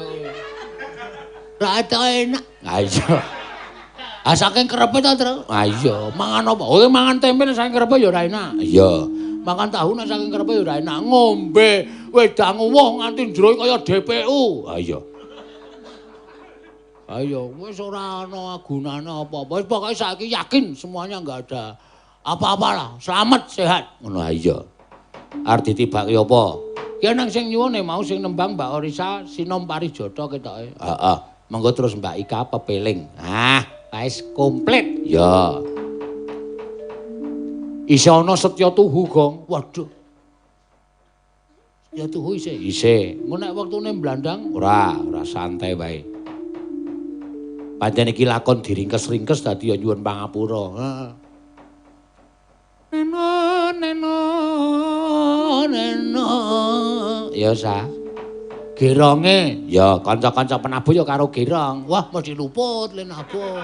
Speaker 1: ra enak. Ha iya. Ah saking kerepe ta, Tru? Ha iya, mangan apa? Oh, mangan tempe nek saking kerepe ya ora enak. Iya. Mangan tahu nek saking kerepe ya ora enak. Ngombe wedang uwuh nganti njero kaya DPU. Ha iya. Ha iya, wis ora ana gunane apa-apa. Wis pokoke saiki yakin semuanya enggak ada apa-apa lah. Selamat sehat. Ngono ha iya. Arep ditibake apa? Ya nang sing nyuwune mau sing nembang Mbak Orisa Sinom Parijata ketoke. Heeh. Monggo terus Mbak Ika pepeling. Ah, wis komplit. Ya. Isih ana Setya Tuhu, Gong. Waduh. Setya Tuhu isih. Isih. Engko nek wektune mblandang ora, ora santai wae. Pancen iki lakon diringkes-ringkes dadi ya nyuwun pangapura. Heeh. Neno neno neno ya sa geronge ya kanca-kanca penabuh ya karo gerong. Wah mesti luput le nabuh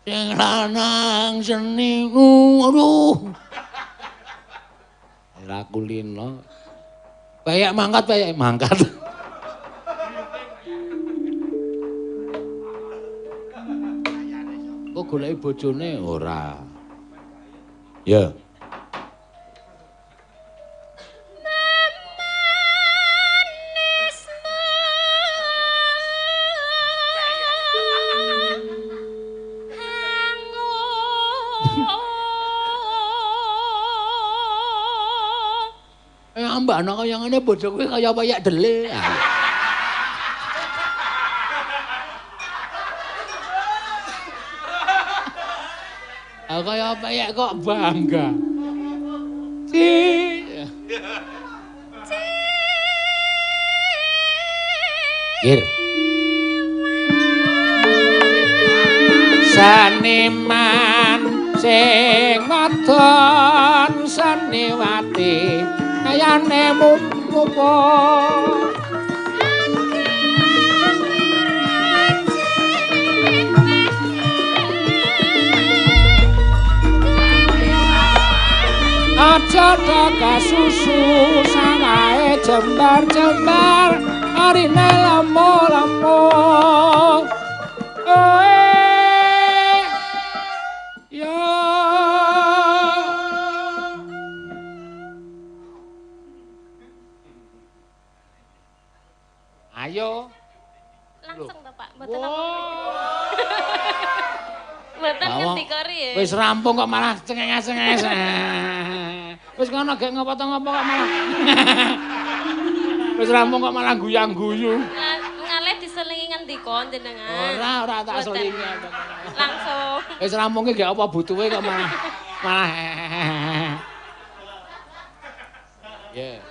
Speaker 1: sing lanang seni. Aduh ora kulino peyek mangkat peyek mangkat. Kok goleki bojone ora. Ya. Mbak ana kaya ngene bojo kowe kaya peyek dhele. Aku kaya peyek kok bangga. Ci. Gir. Seniman sing wadon seniwati kayane mumpupo. Aja kasusu sawahe jembar-jembar arine lemo-lemo. Ya. Ayo.
Speaker 4: Langsung to, Pak. Mboten apa. Mboten ngendika riye.
Speaker 1: Wis rampung kok malah cengenges-cengenges. Wis ngono gek ngopo to ngopo kok malah. Wis rampung kok malah guyang-guyu.
Speaker 4: Ngalih diselingi ngendika jenengan.
Speaker 1: Ora, ora tak selingi.
Speaker 4: Langsung.
Speaker 1: Wis rampung ki gek apa butuhe kok malah malah. Ya. Yeah.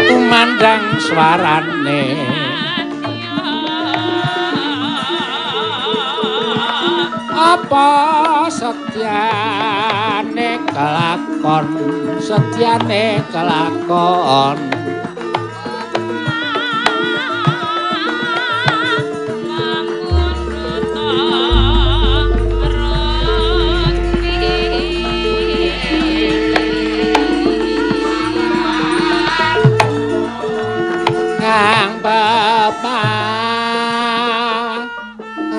Speaker 1: Tumandang swarane apa setyane kelakon, setyane kelakon. Kang bapak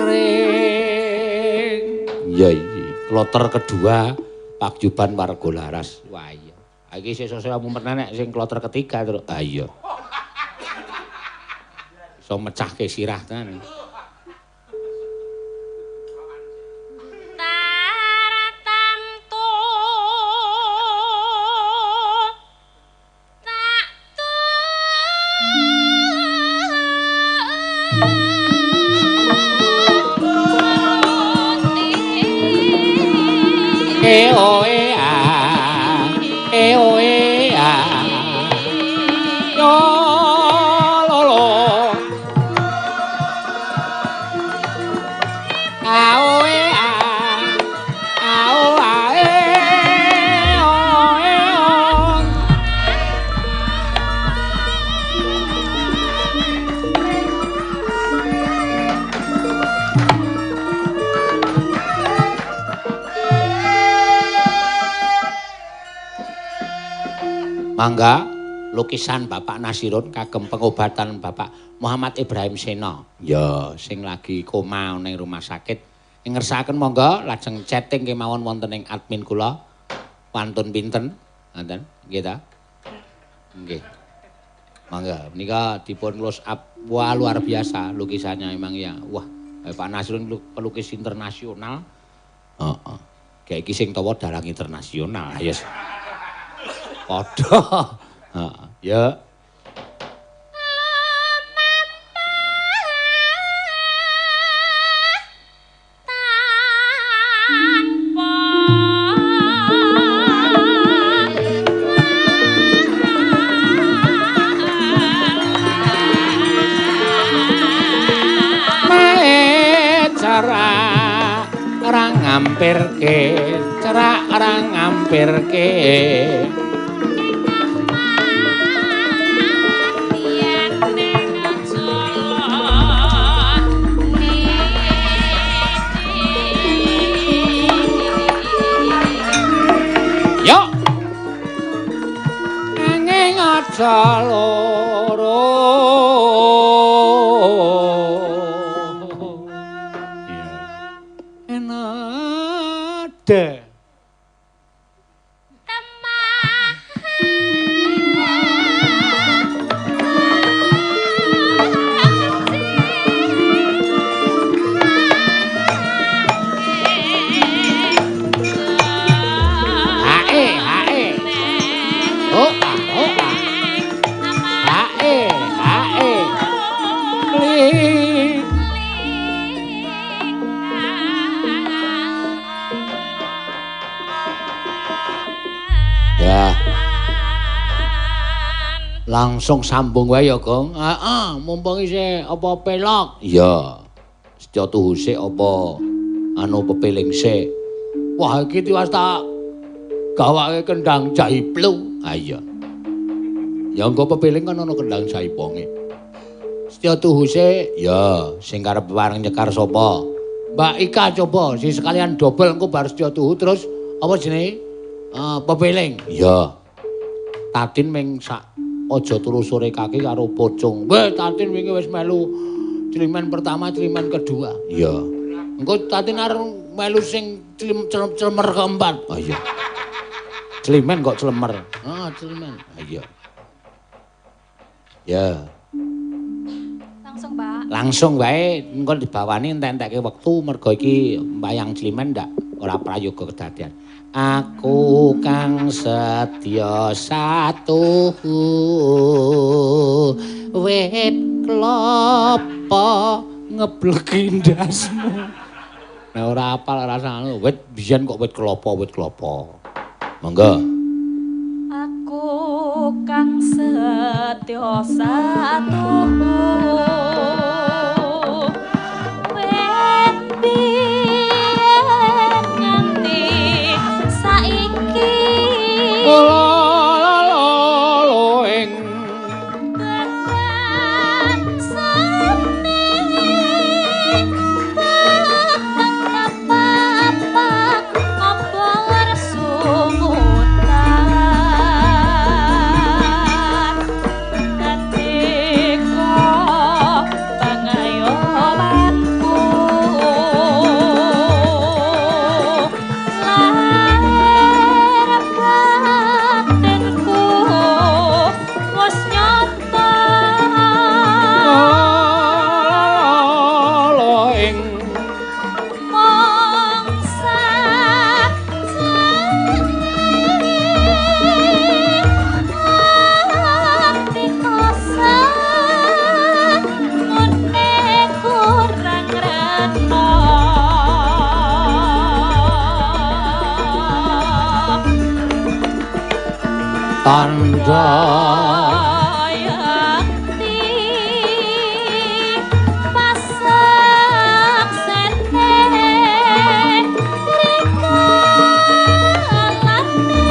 Speaker 1: ring. Ya iki kloter kedua Paguyuban Warga Laras. Wah iya. Iki sesuk saya mumet nek sing kloter ketiga terus. Ah iya. Iso mecahke sirah tenan. E o e a, e o e a, yo lo lo, a o e a, a o a e o e o. Mangga lukisan Bapak Nasirun kagem pengobatan Bapak Muhammad Ibrahim Seno. Ya, sing lagi koma ning rumah sakit. Ing ngersakaken monggo lajeng chatting kemawon wonten ing admin kula. Wantun pinten? Ngoten, nggih ta? Nggih. Mangga menika dipun close up. Wah, luar biasa lukisannya memang ya. Wah, Pak Nasirun pelukis internasional. Heeh. Kayak iki sing tawa dalang internasional. Ya. Padha. Heeh, ya. Mae cerak ora ngampirke, cerak ora ngampirke. Aja loro. Iya. Enade. Hae, hae. Oh, ah, oh, ah. Hae, hae. Langsung sambung wae ya, Gong. Heeh, mumpung isih apa pelok. Iya. Setya tuhu sik apa anu pepeling sik. Wah, iki tiwas tak gawake kendang jaiplu. Ha iya. Ya engko pepeling kan ana kendang jaiponge. Setya tuhu sik. Ya, sing karep bareng nyekar sapa? Mbak Ika coba si sekalian dobel engko bar setya tuhu terus apa jenenge? Pepeling. Iya. Tatin ming sak aja turu sore kaki karo pocong. Weh, Tatin wingi wis melu climen pertama, climen kedua. Iya. Engko Tatin arep melu sing clemer keempat. Oh iya. Climen kok clemer. Heeh, climen. Ah iya. Ya.
Speaker 4: Langsung, Pak.
Speaker 1: Langsung wae engko dibawani entek-enteke wektu mergo iki wayang climen ndak ora prayoga kedadian. Aku kang setya satuhu wit klopo ngebleki ndasmu. Nek ora apal rasane wit biyen kok wit klopo, wit klopo. Monggo.
Speaker 4: Aku kang setya satuhu wit biyen nganti saiki
Speaker 1: lolo ing
Speaker 4: tekan seni peteng apa-apa obor sumutan nandika pangayomanku lahir batinku wis nyata
Speaker 1: lolo ing
Speaker 4: mangsa ati kosong mune kurang retno.
Speaker 1: Tandha
Speaker 4: Yakti pasaksene rikalane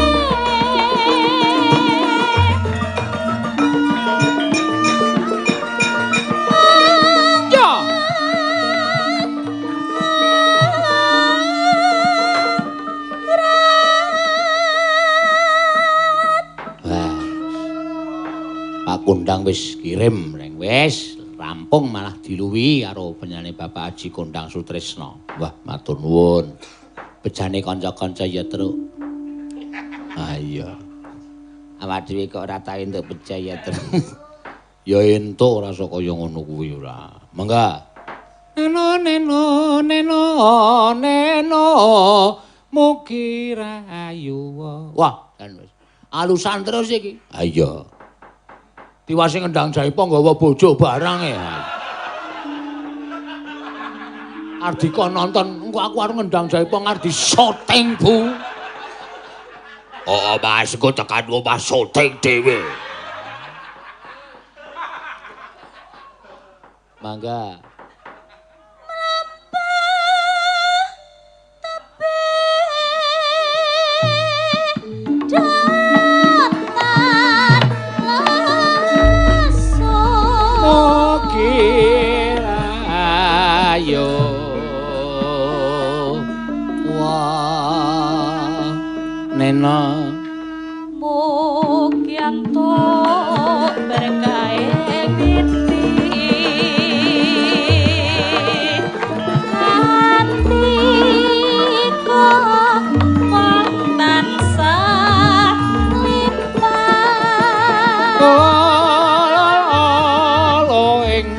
Speaker 1: ya. Wah. Pak Kondang wis kirim reng wis rampung malah diluwi karo penyane Bapak Haji Kondang Sutrisno. Wah, matur nuwun. Bejane kanca-kanca ya, Truk. Ah iya. Awak dhewe kok ora tau entuk beja ya, Truk. Ya entuk ora sok kaya ngono kuwi ora. Mangga. Neno neno neno neno mugi rahayu. Wah, jan wis. Alusan terus iki. Ha iya. Tiwase ngendang jaipo nggawa bojo barang e. Ardika nonton, engko aku arep ngendang jaipo ngardi syuting, Bu. Oh, Mas, engko tekan omah syuting dhewe. Mangga.
Speaker 4: Mlampah tebih datar lesung
Speaker 1: Mugi rahayu. Wah, Nena.
Speaker 4: Mugi entuk berkahe witi ngantika wong tansah limpah
Speaker 1: Lolo ing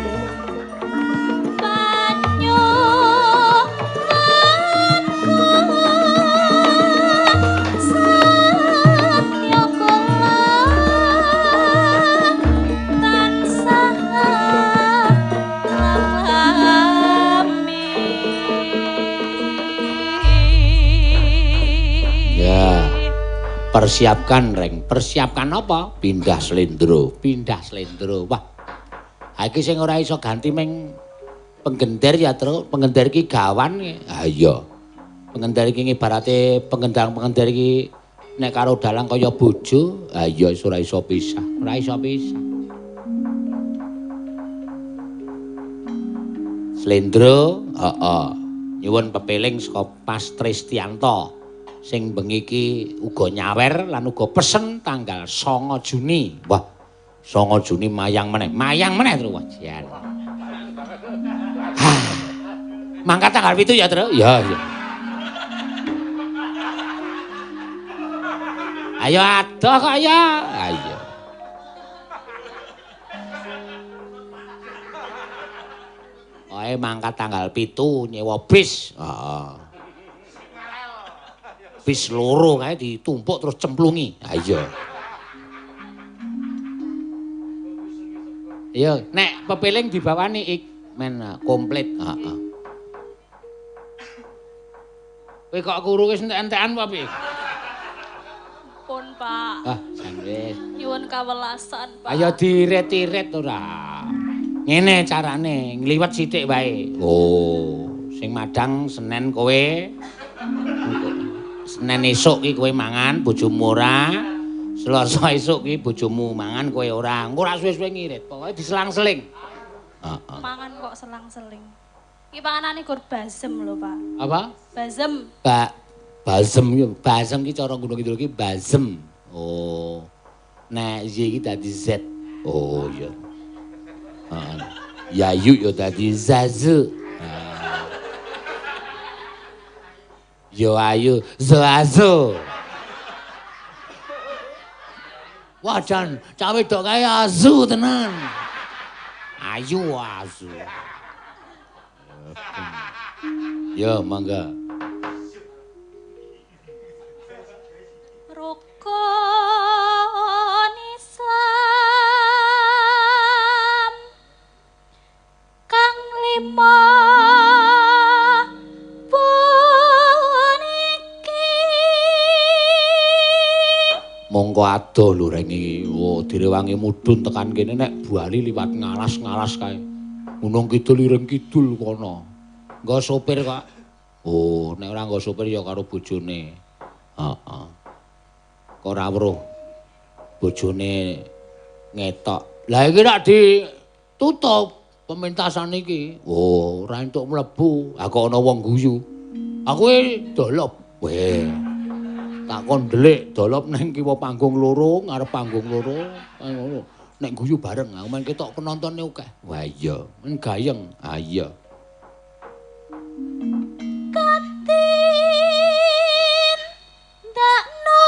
Speaker 4: panyuwunku setya kula.
Speaker 1: Persiapkan reng, persiapkan apa? Pindah slendro, pindah slendro. Wah. Ha iki sing ora iso ganti meng penggender ya, Tru. Penggender iki gawan. Ha iya. Penggender iki ibarate pengendang-penggender iki nek karo dalang kaya bojo, ha iya ora iso pisah, ora iso pisah. Slendro, heeh. Nyuwun pepeling saka Pas Tristianto sing bengi iki uga nyawer lan uga pesen tanggal 9 Juni. Wah, 9 Juni mayang meneh. Mayang meneh, Tru. Wah, jan. Mangkat tanggal 7 ya, Tru? Ya, ya. Ayo adoh kok ya. Ayo. Oe mangkat tanggal 7 nyewa bis. Heeh. Bis loro kae ditumpuk terus cemplungi. Ha iya. Iya, nek pepeling dibawani ik men komplit. Heeh. Kowe kok kuru wis entek-entekan apa piye?
Speaker 4: Pun, Pak.
Speaker 1: Ah, jan wis.
Speaker 4: Nyuwun kawelasan, Pak.
Speaker 1: Ayo diiret-iret ora. Ngene carane, ngliwet sithik wae. Oh, sing madang Senen kowe. Senen esuk ki kowe mangan, bojomu ora. Selasa esuk ki bojomu mangan, kowe ora. Engko ora suwe-suwe ngirit, pokoke diselang-seling. Heeh.
Speaker 4: Mangan kok selang-seling. Iki panganane gur basem lho, Pak.
Speaker 1: Apa?
Speaker 4: Basem.
Speaker 1: Basem ki, basem ki cara Gunung Kidul ki basem. Oh. Nek Y iki dadi Z. Oh iya. Heeh. Yayu ya dadi Zazu. Yo ayu Zazu. Wah jan, cah wedok kae azu tenan. Ayu azu. Yo mangga.
Speaker 4: Rukun Islam kang lima puniki.
Speaker 1: Mongko adoh lho reng iki. Oh, direwangi mudhun tekan kene nek bali liwat ngalas-ngalas kae. Gunung Kidul ireng kidul kono. Nggo sopir kok. Oh, nek ora nggo sopir ya karo bojone. Heeh. Kok ora weruh bojone ngetok. Lah iki rak ditutup pementasan iki. Oh, ora entuk mlebu. Ha kok ana wong guyu. Aku e dolop. Weh. Tak kon ndelik dolop nang kiwa panggung loro, ngarep panggung loro, ngono. Nek guyu bareng aku men ketok penontone akeh. Wah iya, men gayeng. Ha iya.
Speaker 4: Katin dakno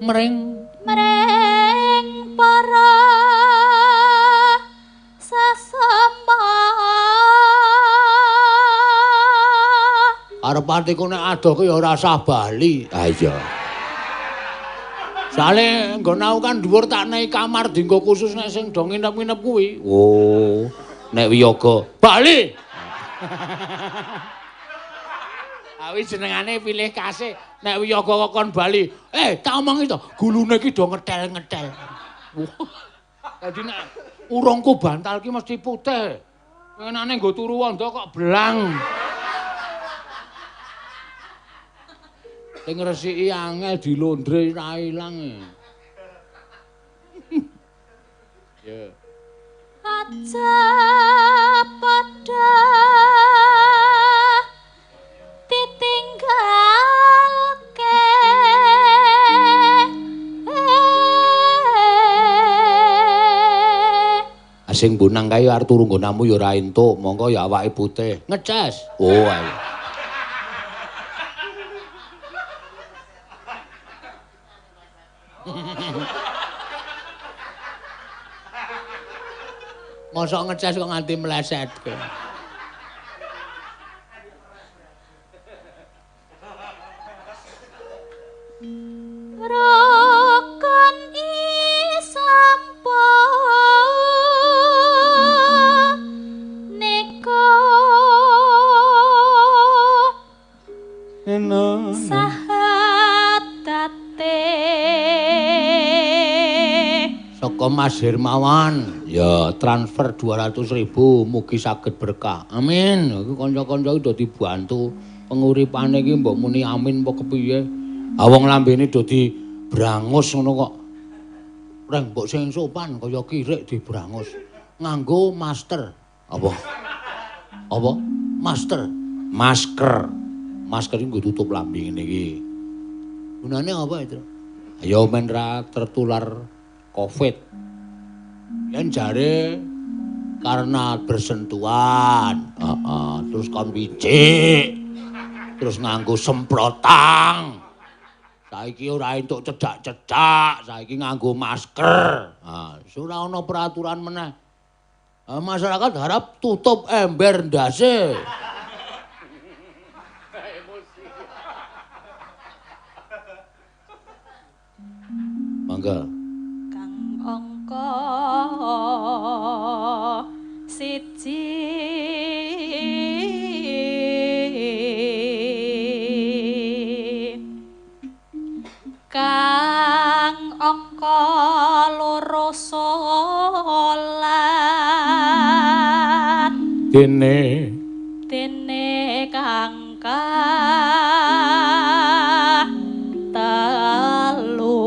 Speaker 1: mring
Speaker 4: mring para sesama.
Speaker 1: Arep atiku nek adoh ku ya ora usah bali. Ha iya. Sale nggon aku kan dhuwur tak nei kamar dienggo khusus nek sing do nginep-nginep kuwi. Oh, nek wiyaga bali. Awi jenengane pilih kasih nek wiyaga kok kon bali. Eh, tak omongi to, gulune iki do ngetel-ngetel. Dadi nek urungku bantal ki mesti putih. Enane nggo turu wondo kok belang. Sing ngresiki angel dilondre ra ilang. Ya.
Speaker 4: Aja padha ditinggalke.
Speaker 1: Sing bonang kae arep turu nggonamu ya ora entuk, mongko ya awake putih. Ngeces. Oh, ayo. Mosok ngeces kok nganti melesetke.
Speaker 4: Rukun isampa neka
Speaker 1: Saka Mas Hermawan, ya transfer 200.000 mugi saged berkah. Amin. Iki kanca-kanca iki do dibantu penguripane iki mbok muni amin apa kepiye. Ha wong lambene do dibrangus ngono kok. Reng mbok sing sopan kaya kirik dibrangus. Nganggo master. Apa? Apa? Master. Masker. Masker iki nggo tutup lambe ngene iki. Gunane apa itu? Ya men ra tertular Covid. Yen jare karena bersentuhan, terus kon picik, terus nganggo semprotang. Saiki ora entuk cedak-cedak, saiki nganggo masker. Nah, ora ana peraturan meneh. Masyarakat harap tutup ember ndase. Mangga.
Speaker 4: Kang angka siji kang angka loro salat
Speaker 1: dene
Speaker 4: dene kang telu.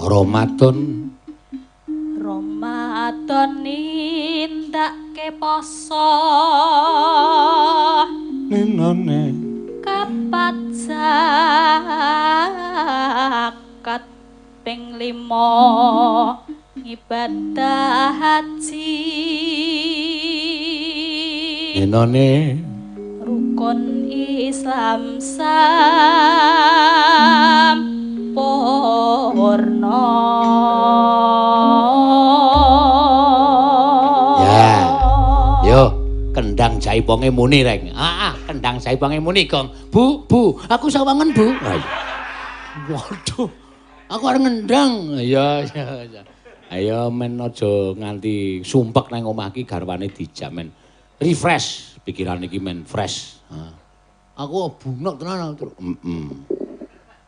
Speaker 1: Ramadan
Speaker 4: Ramadan nindakake poso
Speaker 1: ninane
Speaker 4: kapat zakat ping 5 ibadah haji
Speaker 1: ninane
Speaker 4: rukun Islam sampurna.
Speaker 1: Ya. Yo, kendang jaiponge muni reng. Kendang jaiponge muni, Gong. Bu, Bu, aku sawangen, Bu. Waduh. Aku arep ngendang. Ya, ya, ya. Ayo men aja nganti sumpek nang omah iki garwane dijak men. Refresh pikiran iki men fresh. Aku bunok tenan.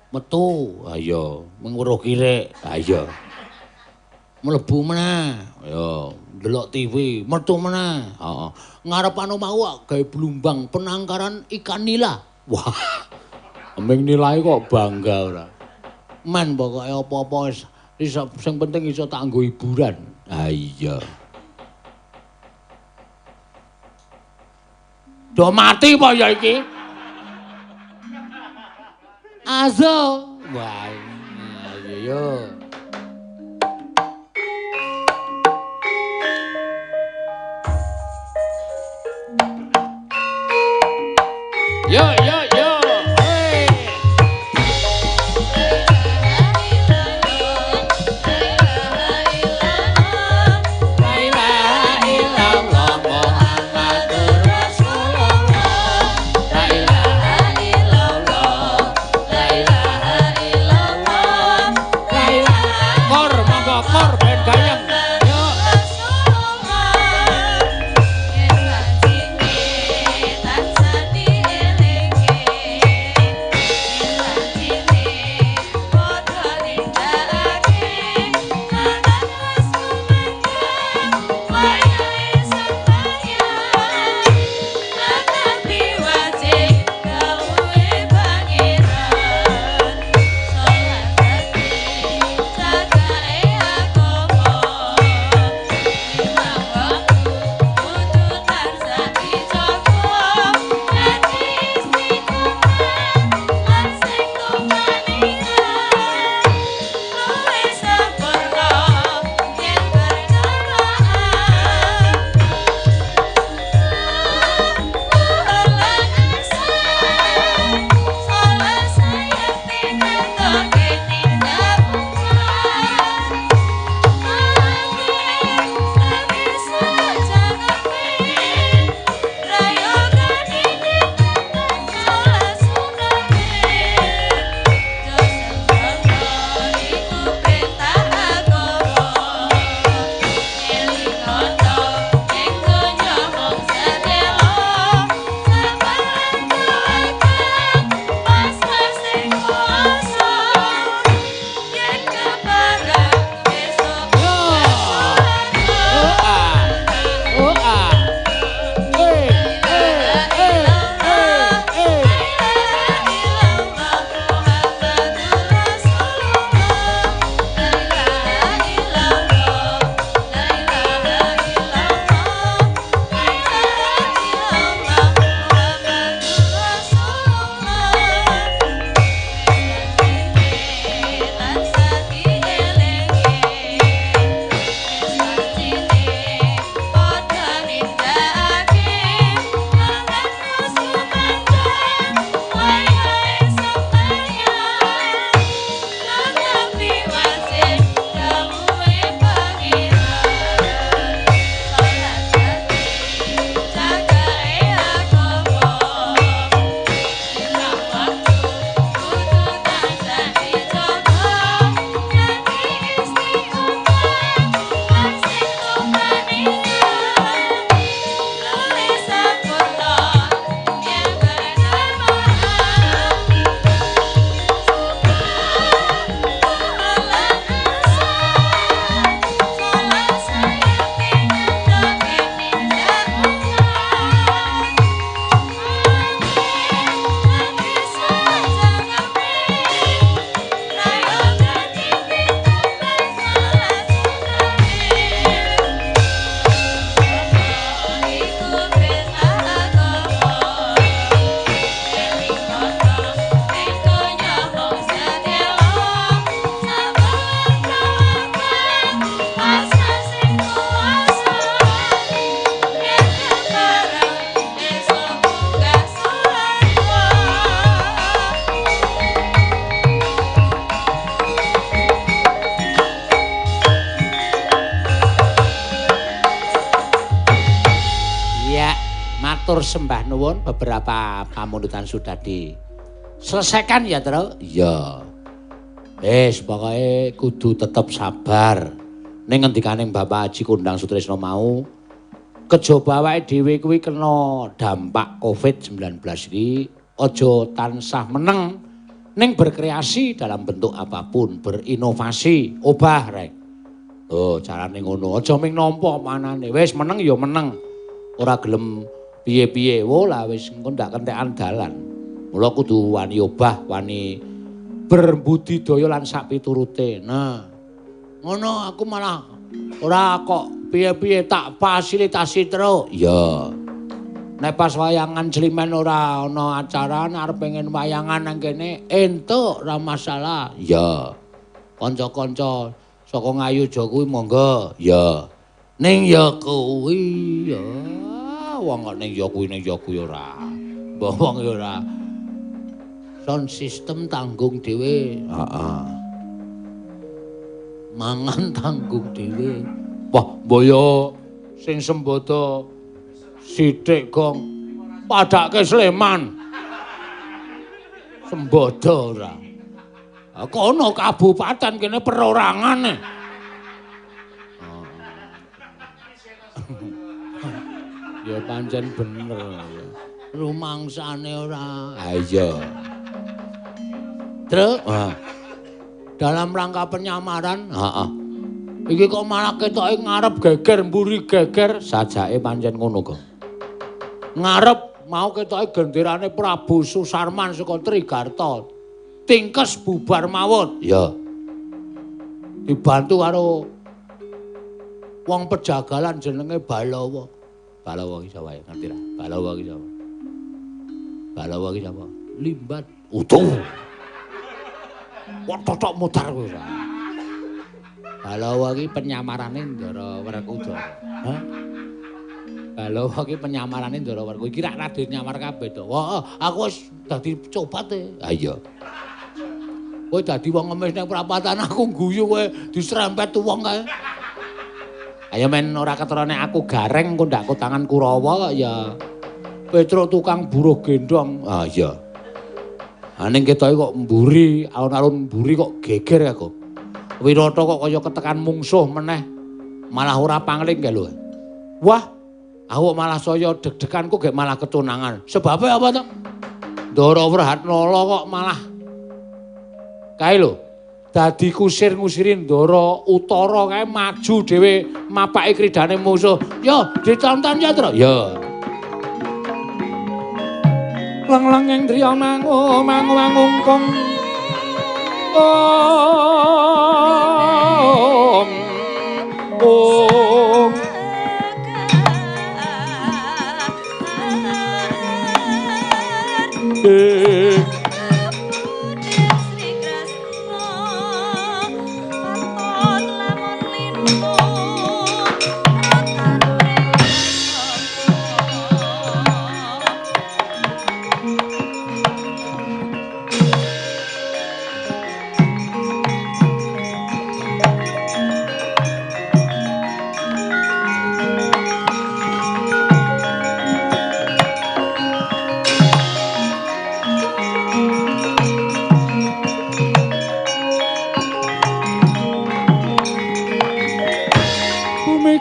Speaker 1: Metu, ayo mengweruh kirik, ayo. Mlebu meneh, ayo ndelok TV, metu meneh. Heeh. Ngarepan omahku gawe blumbang penangkaran ikan nila. Wah. Ming nilae kok bangga ora. Men pokoke apa-apa wis sing penting iso tak nggo hiburan. Ha iya. Do mati apa ya iki? Azo. Wah, ayo. Yo yo yo. Hey. La ilaha illallah Muhammadur Rasulullah. La ilaha illallah. La ilaha illallah. La ilaha. Kor monggo kor ben gayeng. Yo.
Speaker 4: Rasulullah.
Speaker 1: Matur sembah nuwun, beberapa pamundutan sudah diselesaikan ya, Tru? Iya. Wis, pokoke kudu tetep sabar. Ning ngendikane Bapak Haji Kondang Sutrisno mau, kejaba awake dhewe kuwi kena dampak Covid-19 iki aja tansah meneng, ning berkreasi dalam bentuk apapun, berinovasi, obah rek. Oh, carane ngono, aja ming nampa manane. Wis meneng ya meneng. Ora gelem piye-piye, wo lah wis engko ndak kentekan dalan. Mula kudu wani obah, wani berbudidaya lan sak piturute. Nah, ngono aku malah ora kok piye-piye tak fasilitasi terus. Iya. Nek pas wayangan Climen ora ana acara, arep pengen wayangan nang kene entuk ora masalah. Iya. Kanca-kanca saka Ngayuja kuwi monggo. Iya. Ning ya kuwi ya wong kok ning ya kuwi ning ya kuwi ora. Mbah wong ya ora. Sound system tanggung dhewe. Heeh. Mangan tanggung dhewe. Wah, mbaya sing sembada sithik gong padake Sleman. Sembada ora. Kono kabupaten kene perorangane. Ya pancen bener ya. Rumangsane ora. Ha iya. Truk, dalam rangka penyamaran, heeh. Iki kok malah ketoke ngarep geger mburi geger, sajake pancen ngono kok. Ngarep mau ketoke genderane Prabu Susarman saka Trigarta. Tingkes bubar mawon. Iya. Dibantu karo wong pejagalan jenenge Balawa. Balawa iki sapa ya? Ngerti ra? Balawa iki sapa? Balawa iki sapa? Limbat. Utuh. Kok totok mutar kowe ora. Balawa iki penyamarane Ndara Werkudara. Hah? Balawa iki penyamarane Ndara Werkudara. Iki rak Raden nyamar kabeh to. Wah, aku wis dadi cobat e. Ha iya. Kowe dadi wong ngemis nang prapatan aku guyu kowe diserempet wong kae. Ayo men ora ketara nek aku gareng engko ndak tangan Kurawa kok ya. Petruk tukang buruh gendong. Ah iya. Ha ning ketoke kok mburi, alun-alun mburi kok geger aku. Wirata kok kaya ketekan mungsuh meneh. Malah ora pangling kae lho. Wah, aku malah saya deg-degan kok gek malah ketunangan. Sebabe apa to? Ndara Wrehatnala kok malah kae lho. Dadi kusir ngusirin Ndara Utara kae maju dhewe mapake kridane musuh. Yo ditonton ya, Tru. Yo. Leng-lenging driya mangu mangu mangungkung. Om. Om.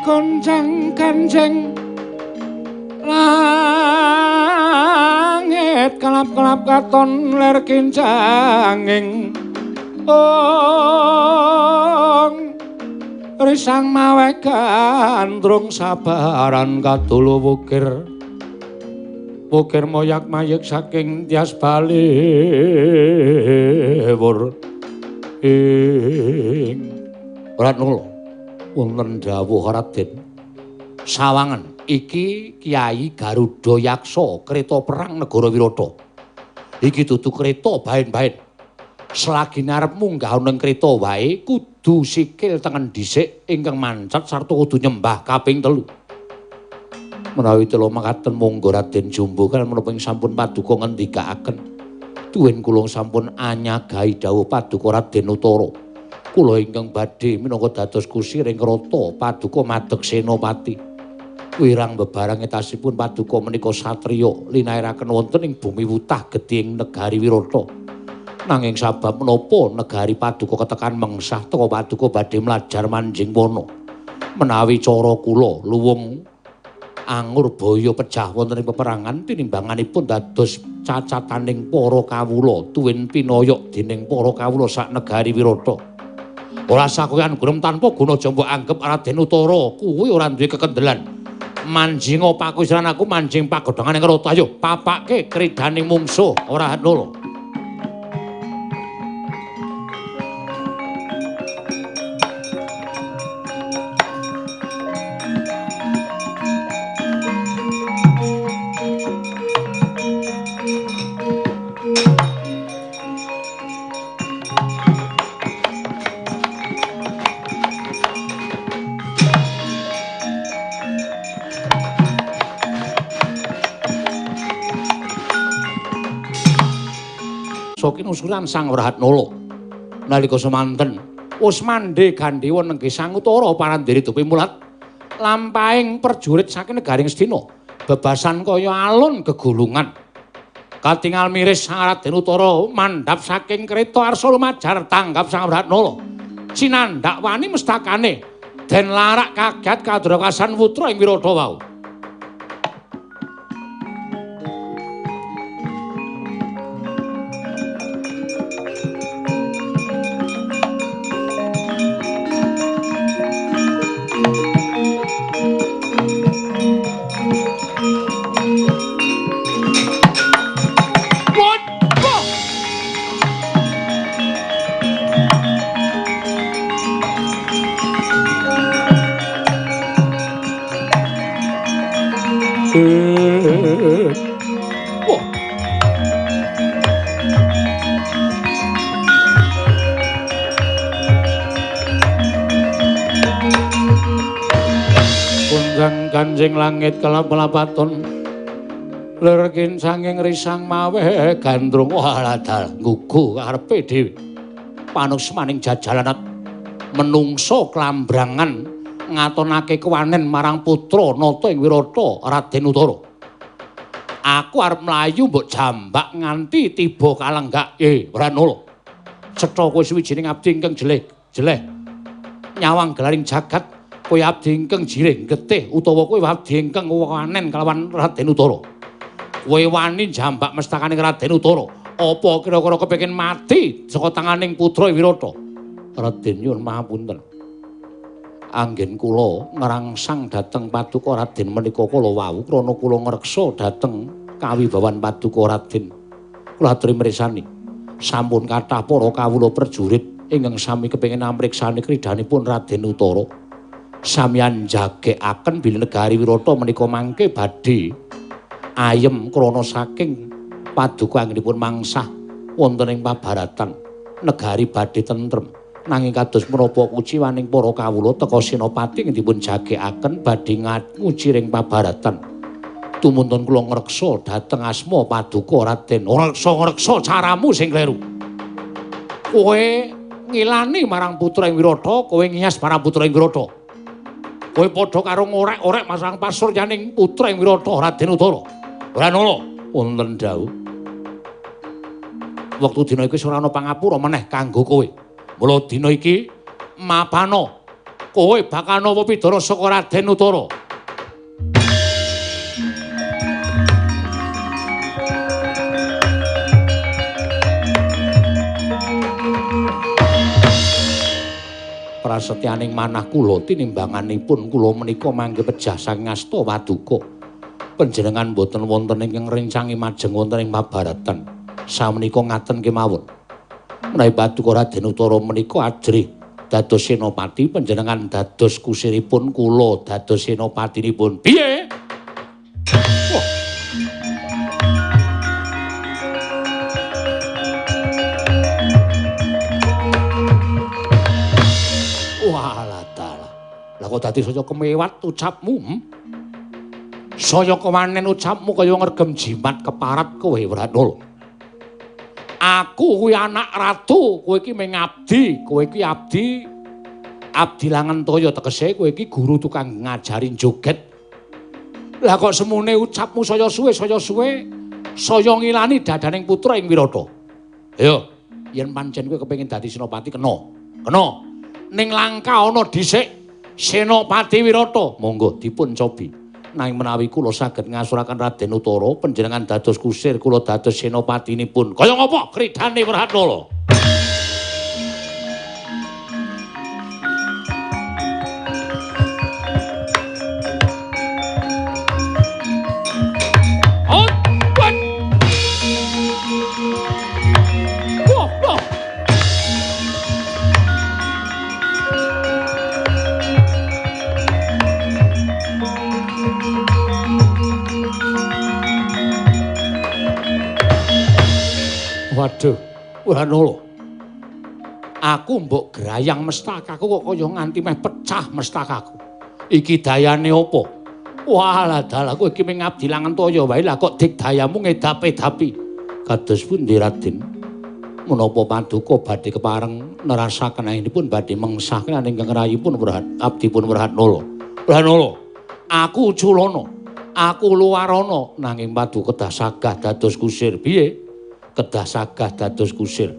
Speaker 1: Koncang kancing langit kelap-kelap katon ler kincanging ong risang mawe gandrung sabaran kadulu wukir wukir moyak mayek saking tias balewur ing Ratnala. Wonten dawuh Raden Sawangen iki Kyai Garuda Yaksa kereta perang negara Wirata. Iki dudu kereta baen-baen. Selagi arep munggah ana ing kereta wae kudu sikil tengen dhisik ingkang mancet sarta kudu nyembah kaping 3. Menawi tela makaten monggo Raden Jumbo kan menapa ing sampun paduka ngendikaaken. Tuwin kula sampun anyagahi dawuh paduka Raden Utara. Kula ingkang badhe minangka dados kusir ing krata paduka madeg senopati. Wirang bebareng etasipun paduka menika satriya linairaken wonten ing bumi wutah gedhe ing negari Wirata. Nanging sabab menapa negari paduka ketekan mengsah teka paduka badhe mlajar manjing wana. Menawi cara kula luwung angur baya pejah wonten ing peperangan tinimbanganipun dados cacataning para kawula tuwin pinoyok dening para kawula sak negari Wirata. Ora sakoyan gunem tanpa guna aja mbok anggep Raden Utara kuwi ora duwe kekendelan. Manjinga pakusiran aku manjing pagodhongan ing rata ayo papake kridaning mungsuh ora nolo. Kinusuran Sang Wrahatnala nalika semanten Usmande Gandewa nenggih Sang Utara parandene dupi mulat lampahing perjurit saking negari Ngastina bebasan kaya alun gegulungan katingal miris Sang Raden Utara mandhap saking kreta arsa lumajar tanggap Sang Wrahatnala cinandhak wani mestakane den larak kaget kadrakasan putra ing Wirata wau. Kanjeng langit kelap-kelapaton lerkin sanging risang maweh gandrung waladal nggugu karepe dhewe panusmaning jajalanat menungso klambrangan ngatonake kewanen marang putra nata ing Wirata Raden Utara. Aku arep mlayu mbok jambak nganti tiba kalenggak. Wranala cetha kowe suwijining abdi ingkang jeleh nyawang gelaring jagat. Kowe abdi ingkang jirih getih utawa kowe abdi ingkang wanen kalawan Raden Utara. Kowe wani jambak mestakane Raden Utara. Apa kira-kira kepengin mati saka tanganing putra Wirata? Raden nyuwun mahapunten. Anggen kula ngrangsang dhateng paduka Raden menika kala wau krana kula ngreksa dhateng kawibawan paduka Raden. Kula aturi mresani. Sampun kathah para kawula prajurit ingkang sami kepengin amriksani kridanipun Raden Utara. Samyan jagekaken bilih negari Wirata menika mangke badhe ayem krana saking paduka anggenipun mangsah wonten ing pabaratan negari badhe tentrem. Nanging kados menapa kuciwaning para kawula teka senopati ing dipun jagekaken badhe nguci ring pabaratan. Tumuntun kula ngreksa dhateng asma paduka Raden. Ora ngreksa caramu sing kleru. Kowe ngilani marang putra ing Wirata, kowe ngiyas marang putra ing Wirata. Kowe padha karo ngorek-orek masang pasuryaning putra ing Wirata Raden Utara. Wranala wonten dawuh. Wektu dina iki ora ana pangapura meneh kanggo kowe. Mula dina iki mapana kowe bakal nampa pidana saka Raden Utara. Prasetyaning manah kula tinimbanganipun kula menika mangke pejah saking asta paduka. Panjenengan boten wonten ingkang ngrencangi majeng wonten ing pabaratan. Samenika ngaten kemawon. Menawi paduka Raden Utara menika ajrih dados senopati, panjenengan dados kusiripun kula dados senopatinipun. Piye? Wah. Lah kok dadi saya kemewat ucapmu? Saya kewanen ucapmu kaya ngregem jimat keparat kowe Wranala. Aku kuwi anak ratu, kowe iki mung abdi, kowe iki abdi abdi langen toya tegese kowe iki guru tukang ngajari joget. Lah kok semune ucapmu saya suwe saya ngilani dadaning putra ing Wirata. Ayo, yen pancen kowe kepengin dadi senopati kena. Kena. Ning Langka ana dhisik Senopati Wirata. Monggo dipun cobi. Nanging menawi kula saged ngasuraken Raden Utara panjenengan dados kusir, kula dados senopatinipun. Kaya ngapa kridane Wrahanala? Waduh, Wrahanala. Aku mbok grayang mestakaku kok kaya nganti meh pecah mestakaku. Iki dayane apa? Walah dalah kowe iki mung ngabdi langan toya wae lah kok digdayamu ngedap-edapi. Kados pundi Raden? Menapa paduka badhe kepareng nerasaken anggenipun badhe mengsah ingkang rayipun abdipun Wrahanala. Wrahanala, aku Culana, aku Luwarana nanging paduka kedah sagah dados kusir. Piye? Kedah sagah dados kusir.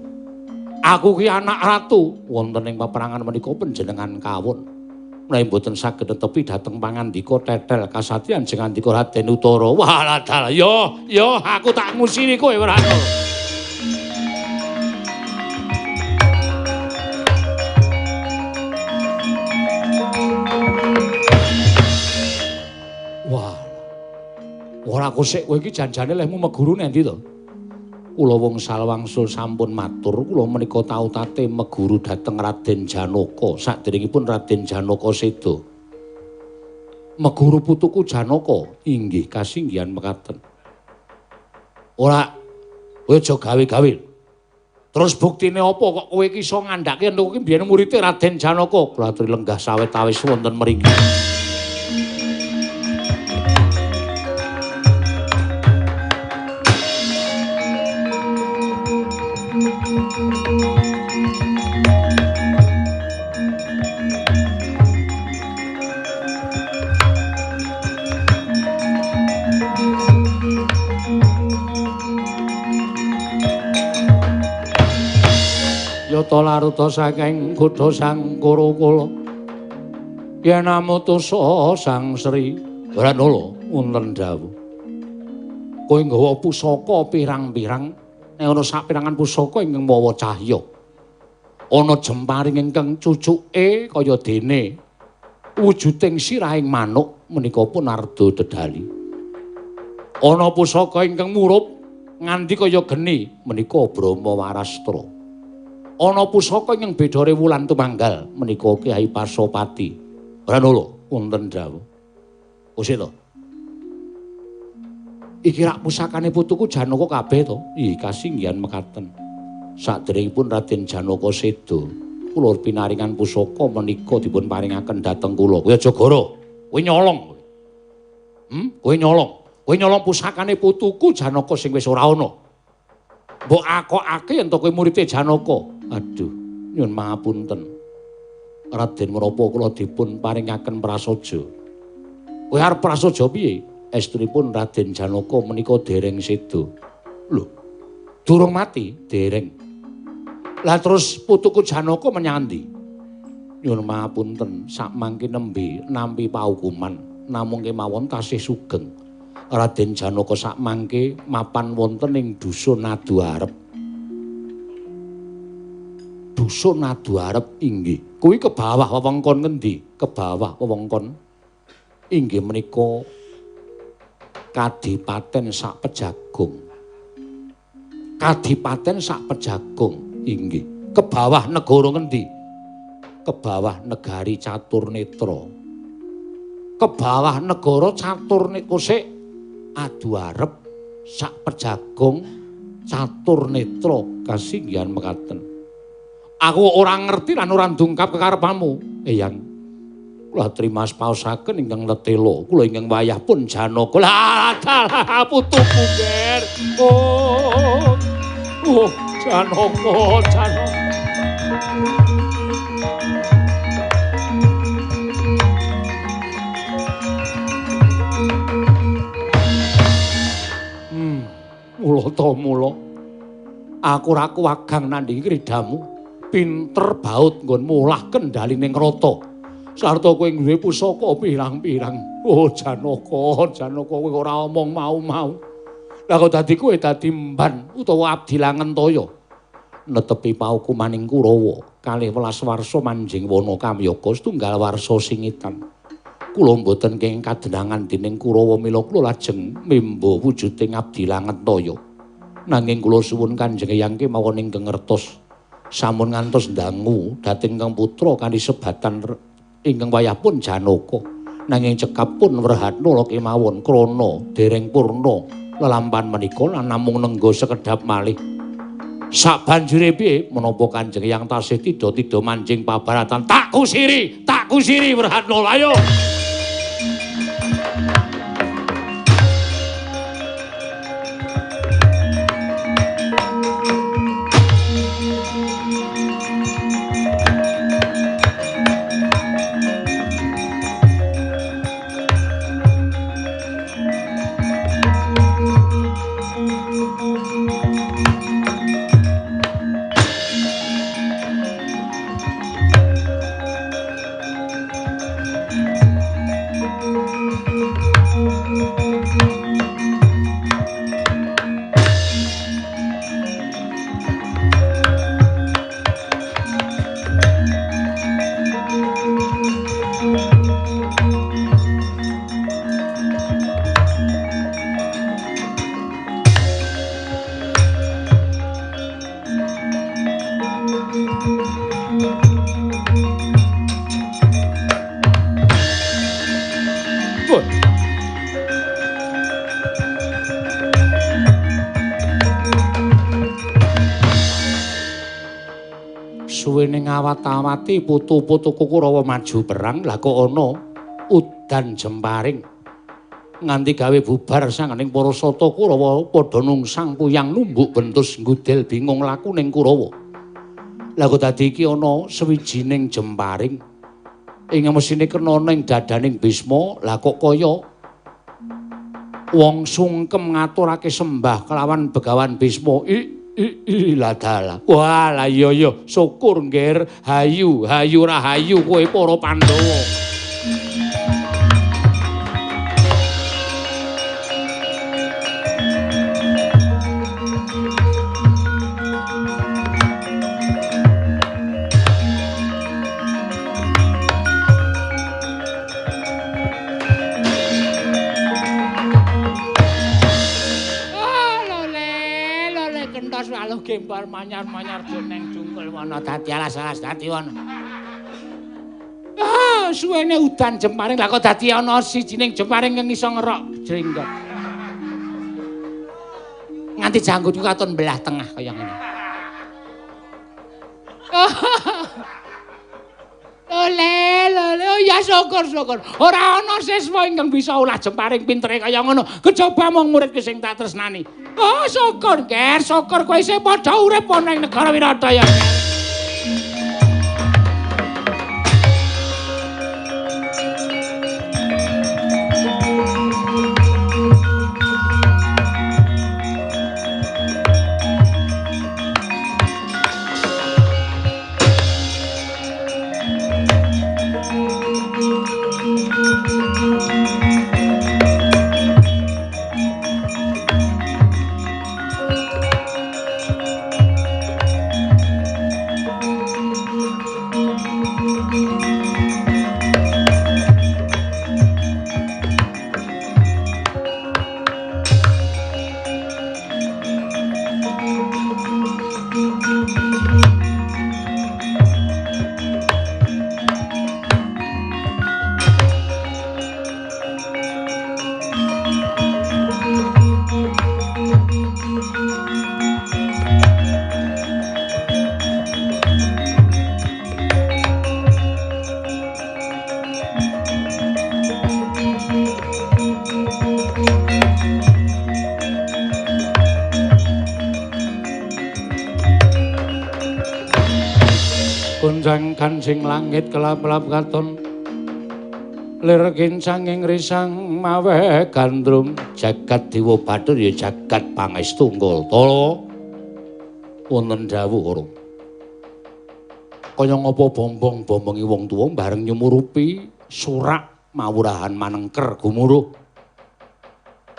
Speaker 1: Aku ki anak ratu wonten ing peperangan menika panjenengan kawon. Menawi mboten saged netepi dhateng pangandika tetel kasatriyan jeng andika Raden Utara. Walah dalah, yo yo aku tak ngusiri kowe Wrahanala. Wah. Ora kosek kowe iki janjane lehmu meguru endi to? Kula wong salwangsul sampun matur, kula menika tau tate meguru dhateng Raden Janaka saderengipun Raden Janaka seda. Meguru putuku Janaka inggih kasinggihan mekaten. Ora kowe aja gawe-gawe. Terus buktine apa kok kowe iki iso ngandhake yen kowe iki biyen murite Raden Janaka? Kula aturi lenggah sawetawis wonten mriki. Yata laruta saking godha sang Kurukula yen amutusa Sang Sri Wrahanala wonten dawuh. Kowe nggawa pusaka pirang-pirang, nek ana sapirangan pusaka ingkang mawa cahya. Ana jemparing ingkang cucuke kaya dene wujuding sirahing manuk menika pun arda dedali. Ana pusaka ingkang murup nganti kaya geni menika Brahma Warastra. Ana pusaka ingkang bedhore wulan tumanggal menika Kyai Pasopati. Wrahanala wonten dawuh. Usih to. Iki rak pusakane putuku Janaka kabeh to? Ih, kasinggihan mekaten. Saderengipun Raden Janaka seda, kula pinaringan pusaka menika dipun paringaken dhateng kula. Kowe aja goro. Kowe nyolong. Kowe nyolong. Kowe nyolong pusakane putuku Janaka sing wis ora ana. Mbok akokake yen to kowe murite Janaka. Aduh, nyuwun pangapunten. Raden menapa kula dipun paringaken prasaja? Kowe arep prasaja piye? Estunipun Raden Janaka menika dereng seda. Lho, durung mati? Dereng. Lah terus putuku Janaka menyang endi? Nyuwun pangapunten, sakmangke nembe nampi paukuman, namung kemawon tasih sugeng. Raden Janaka sakmangke mapan wonten ing dusun Aduarep. Dusun Aduarep inggih. Kuwi ke bawah wewengkon ngendi? Ke bawah wewengkon inggih menika Kadipaten Sakpejagung. Kadipaten Sakpejagung inggih. Ke bawah negara ngendi? Ke bawah negari Caturnetra. Ke bawah negara Caturnetra sik Aduarep Sakpejagung Caturnetra kasinggihan mekaten. Aku ora ngerti lan ora ndungkap kekarepanmu, Eyang. Kula trimas paosaken ingkang letela, kula ingkang wayah pun Janaka. Lah dalah putuku, Ger. Oh. Oh, Janaka, Janaka. Mulata mula aku ora kuwagang nandhingi kridamu. Pinter baut nggonmu olah kendhaline ngrata. Sarta kowe duwe pusaka pirang-pirang. Oh Janaka, Janaka kowe ora omong mau-mau. Lah kok dadi kowe dadi mban utawa abdi langentaya. Netepi paukumaning Kurawa kalih welas warsa manjing wana kamyaka setunggal warsa singitan. Kula mboten kenging kadenangan dening Kurawa mila kula lajeng memba wujuding abdi langentaya. Nanging kula suwun Kanjeng Eyang kemawon ingkang ngertos sampun ngantos ndangu dhateng ingkang putra kanthi sebatan ingkang wayahpun Janaka. Nanging cekap pun wrehatnala kemawon krana dereng purna lelampan menika lan namung nengga sekedhap malih. Sabanjure piye menapa Kanjeng Eyang tasih tida-tida manjing pabaratan? Tak kusiri wrehatnala ayo. Suwene ngawat-awati putu-putuku Kurawa maju perang, lah kok ana udan jemparing nganti gawe bubar sangening para sata Kurawa padha nungsang puyang numbuk bentus nggudel bingung laku ning Kurawa. Lah kok dadi iki ana sewijining jemparing ing mesine kena ning dadaning Bisma, lah kok kaya wong sungkem ngaturake sembah kelawan Begawan Bisma. Ladala. Wah, lah iya iya, syukur nggir, hayu, hayu rahayu kowe para Pandhawa. Gempar manyar-manyar jeneng jungkul wana dadi alas-alas dadi wana. Ah, suwene udan jemparing lah kok dadi ana sijining jemparing kang iso ngerok jrenggot. Nganti janggutku katon belah tengah kaya ngene. Lole, lole, oh ya syukur syukur. Ora ana siswa ingkang bisa olah jemparing pintere kaya ngono. Kejaba mung muridku sing tak tresnani. Oh syukur, Ger, syukur kowe isih padha urip ana ing negara Wirata ya. Gonjang kancing langit kelap-kelap katon Lir kincanging risang mawe gandrung jagat dewa bathur ya jagat pangestu Ngultala. Wonten dawuh ora. Kaya ngapa bombong-bombongi wong tuwa bareng nyumurupi surak mawurahan manengker gumuruh.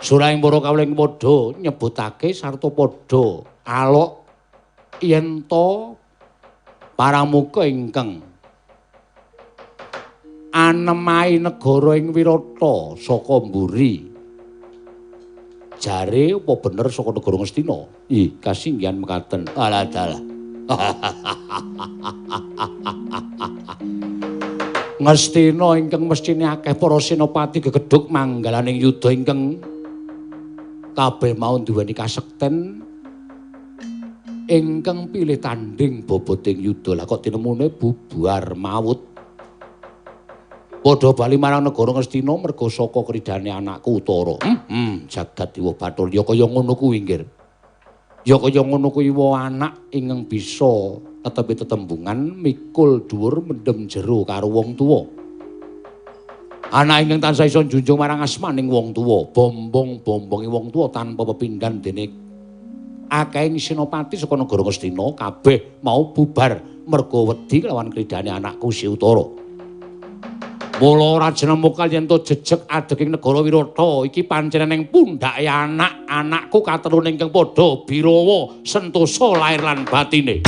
Speaker 1: Surahing para kawula ing padha nyebutake sarta padha alok yen to paramuka ingkang anemai negara ing Wirata saka mburi. Jare apa bener saka negara Ngastina? Ih, kasinggihan mekaten. Alah dalah. Ngastina ingkang mestine akeh para senopati gegedhug manggalaning yuda ingkang kabeh mau duweni kasekten ingkang pilih tanding boboting yuda. Lah kok tinemune bubar mawut. Padha bali marang negara Ngastina merga saka kridane anakku Utara. Jagat Dewa Bathara ya kaya ngono kuwi nggir. Ya kaya ngono kuwi wa anak ingkang bisa tetepi tetembungan mikul dhuwur mendem jero karo wong tuwa. Anak ingkang tansah iso njunjung marang asmaning wong tuwa, bombong-bombongi wong tuwa tanpa pepindhan dene akehing senopati saka negara Ngastina kabeh mau bubar merga wedi kelawan kridane anakku Si Utara. Mula Raja Mukal yen to jejeg adeging negara Wirata iki pancen ning pundhake anak-anakku katelun ingkang padha birawa sentosa lair lan batine.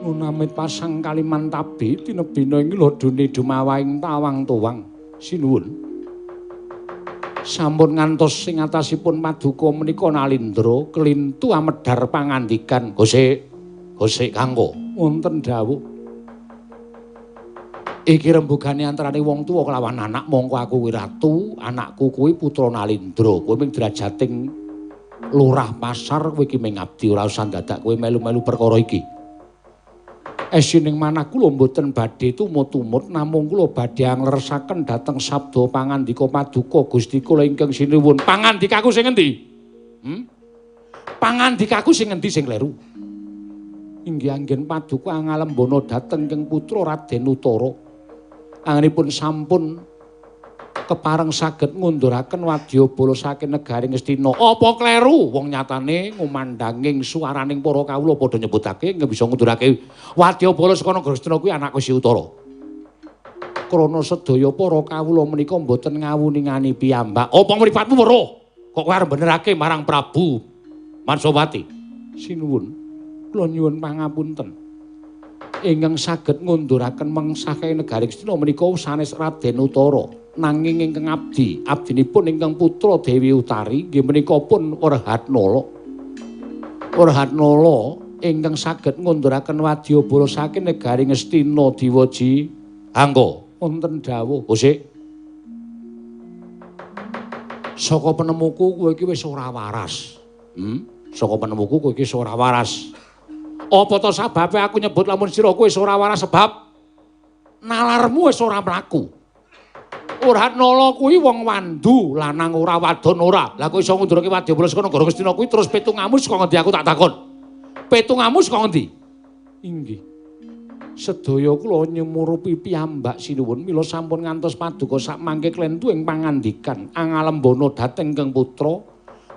Speaker 1: Ngunamit pasang Kalimantabi tinebina ing lodone dumawahing tawang-tuwang. Sinuwun. Sampun ngantos sing atasipun paduka menika Nalindra kelintu amedhar pangandikan. Gosik, gosik kanggo wonten dawuh. Iki rembugane antarane wong tuwa kelawan anak, mongko aku kuwi ratu, anakku kuwi putra Nalindra. Kowe ming derajating lurah pasar, kowe iki ming abdi, ora usah dadak kowe melu-melu perkara iki. Esining manah kula mboten badhe tumut-tumut, namung kula badhe angleresaken dhateng sabda pangandika paduka Gusti kula ingkang sinuwun. Pangandikaku sing endi? Pangandikaku sing endi sing kleru? Inggih anggen paduka angalembana dhateng ingkang putra Raden Utara. Anggenipun sampun kepareng saged ngunduraken wadyabala saking negari Ngastina. Apa kleru? Wong nyatane ngumandhanging suaraning para kawula padha nyebutake ingkang bisa ngundurake wadyabala saka negara Ngastina kuwi anakku Si Utara. Krana sedaya para kawula menika mboten ngawuningani piyambak. Apa mripatmu weruh? Kok kowe arep benerake marang Prabu Mansawati? Sinuwun, kula nyuwun pangapunten. Ingkang saged ngunduraken mengsah negari Ngastina menika sanes Raden Utara. Nanging ingkang abdi, abdinipun ingkang putra Dewi Utari nggih menika pun Werhatnala. Werhatnala ingkang saged ngunduraken wadyabala saking negari Ngastina Diwaji. Angga wonten dawuh. Gosik. Saka penemuku kowe iki wis ora waras. Saka penemuku kowe iki wis ora waras. Apa to sababe aku nyebut lamun sira kowe wis ora waras sebab nalarmu wis ora mlaku. Werhatnala kuwi wong wandu, lanang ora wadon ora. Lah kok iso ngundurake wadyabala saka negara Ngastina kuwi terus pitungamu saka ngendi aku tak takon. Pitungamu saka ngendi? Inggih. Sedaya kula nyumurupi piyambak sinuwun mila sampun ngantos paduka sakmangke klentu ing pangandikan angalembana dhateng ingkang putra.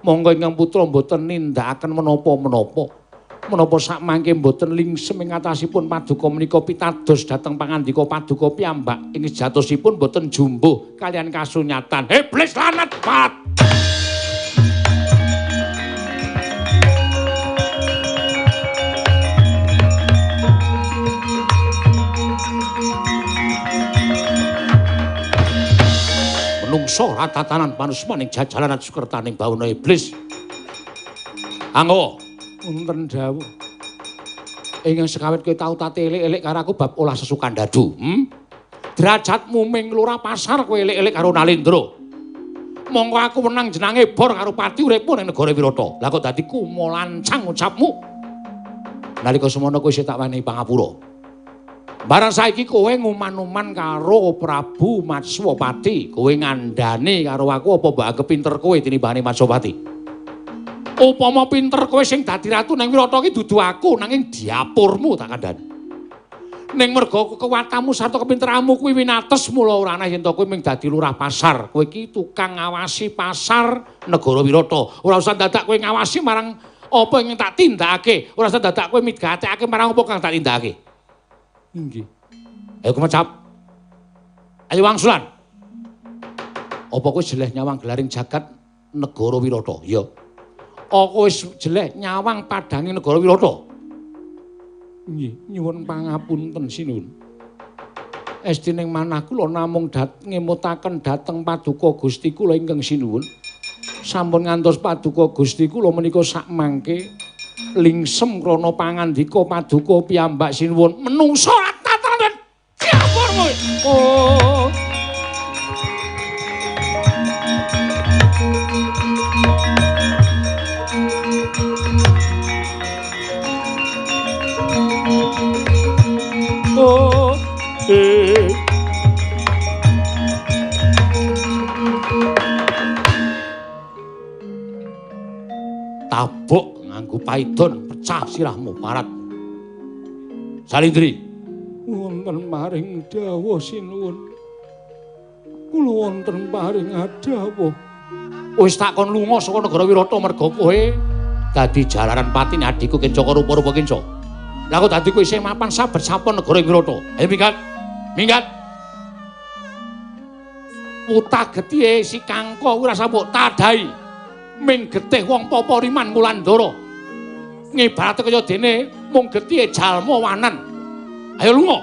Speaker 1: Monggo ingkang putra mboten nindakaken menapa-menapa. Menapa sakmangke mboten lingsem ing atasipun paduka menika pitados dhateng pangandika paduka piyambak ing sejatosipun mboten jumbuh kalian kasunyatan. Iblis lanat pat. Menungso ratatanan panusmaning jajalanan sukertaning bawana iblis. Anggo wonten dawuh. Ingkang sekawit kowe tau tate elik-elik karo aku bab olah sesukan dadu. Derajatmu ming lurah pasar kowe elik-elik karo Nalindra. Mongko aku wenang jenange bor karo pati uripmu ning negara Wirata. Lah kok dadi kumolancang ucapmu. Nalika semono kowe isih tak wenehi pangapura. Barang saiki kowe nguman-uman karo Prabu Matswapati, kowe ngandani karo aku apa mbok anggep pinter kowe tinimbangane Matswapati? Upama pinter kowe sing dadi ratu nang Wirata iki dudu aku, nanging diapurmu tak kandhani. Ning merga kekuatanmu sarta kepinteranmu kuwi winates mula ora ana yen to kowe mung dadi lurah pasar. Kowe iki tukang ngawasi pasar negara Wirata. Ora usah dadak kowe ngawasi marang apa ingkang tak tindakake, ora usah dadak kowe migatekake marang apa kang tak tindakake. Inggih. Ayo kemecap. Ayo wangsulan. Apa kowe jeleh nyawang gelaring jagat negara Wirata? Ya. Aku wis jeleh nyawang padhange negara Wirata. Nggih, nyuwun pangapunten sinuwun. Esti ning manah kula namung ngemutaken dhateng paduka Gusti kula ingkang sinuwun. Sampun ngantos paduka Gusti kula menika sakmangke lingsem krana pangandika paduka piyambak sinuwun. Menungsa tataran diapur kowe. Oh. Oh, eh. Tabuk nganggo paidon pecah sirahmu parat. Salindri, wonten maring dawuh sinuwun. Kula wonten paring adhawuh. Wis tak kon lunga saka negara Wirata merga kowe dadi jalaran patine adhiku Kencaka rupa-rupa Kenca. Lah kok dadi kowe isih mapan saben sapon negara Wirata. Ayo minggat. Minggat. Utah getihe si Kangka ora sambok tadahi. Ming getih wong Papariman Wulandara. Ngibarate kaya dene mung getihe jalma wanan. Ayo lunga.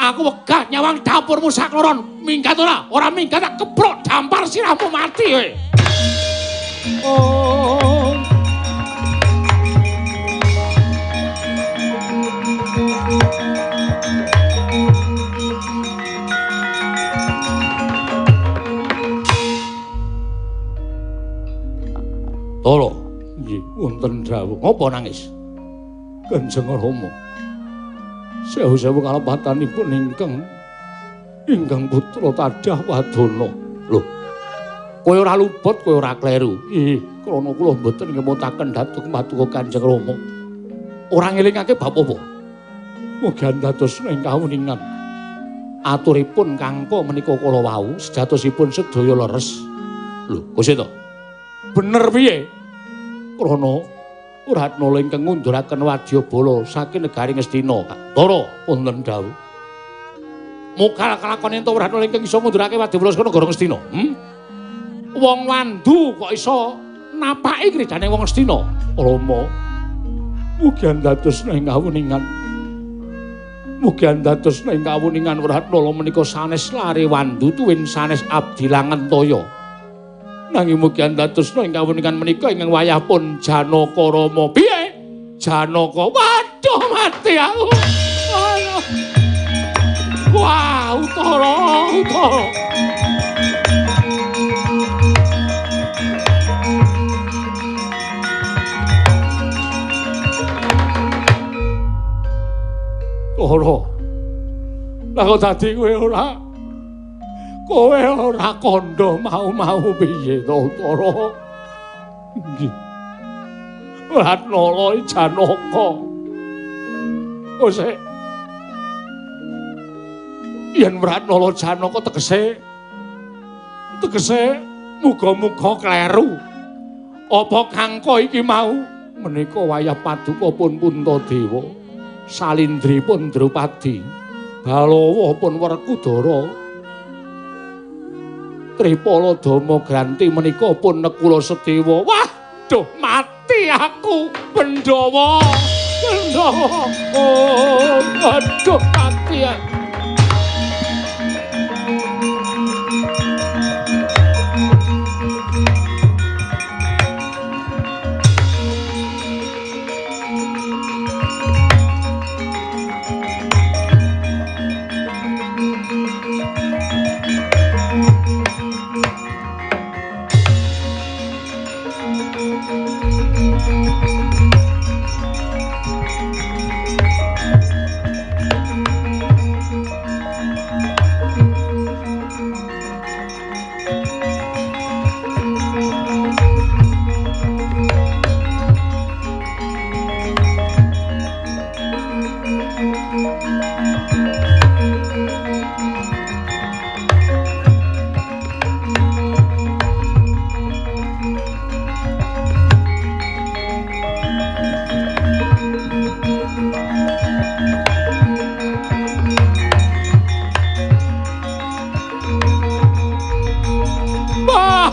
Speaker 1: Aku wegah nyawang dapurmu sakloron. Minggat ora? Ora minggat tak keprok dampar sirahmu mati kowe. Oh. Tolo, nggih wonten dawuh. Ngopo nangis? Kanjeng Rama. Sewu-sewu kalepatanipun ingkang putra tadah wadana. Lho. Kowe ora luput, kowe ora kleru. Ih, krana kula mboten ngemutaken dhateng paduka Kanjeng Rama. Ora ngelingake bab apa? Mugi dados ing kawuningan. Aturipun Kangka menika kala wau sejatosipun sedaya leres. Lho, Kusita. Bener piye? Krana Wratnala ingkang ngunduraken wadyabala saking negari Ngastina. Tara wonten dawuh. Mokal kelakon ento Wratnala ingkang iso ngundurake wadyabala saka negara Ngastina. Wong Wandu kok iso napaki kridane wong Ngastina? Rama, mugi dados ing kawuningan. Mugi dados ing kawuningan Wratnala menika sanes lare Wandu tuwin sanes abdi Langentaya. Nanging mugi dados ing kawuningan menika ingkang wayah pun Janaka Rama. Piye? Janaka. Waduh mati aku. Wah, Utara, Utara. Ora. Lah kok dadi kowe ora? Kowe ora kandha mau-mau piye to, Utara? Nggih. Wratnala Janaka. Wis yen Wratnala Janaka tegese muga-muga kleru. Apa Kangka iki mau menika wayah paduka pun Puntadewa, Salindri pun Drupadi, Balawa pun Werkudara, Tripala Dama Granti menika pun Nekula Sedewa. Waduh, mati aku Pandhawa. Pandhawa. Oh, aduh mati aku.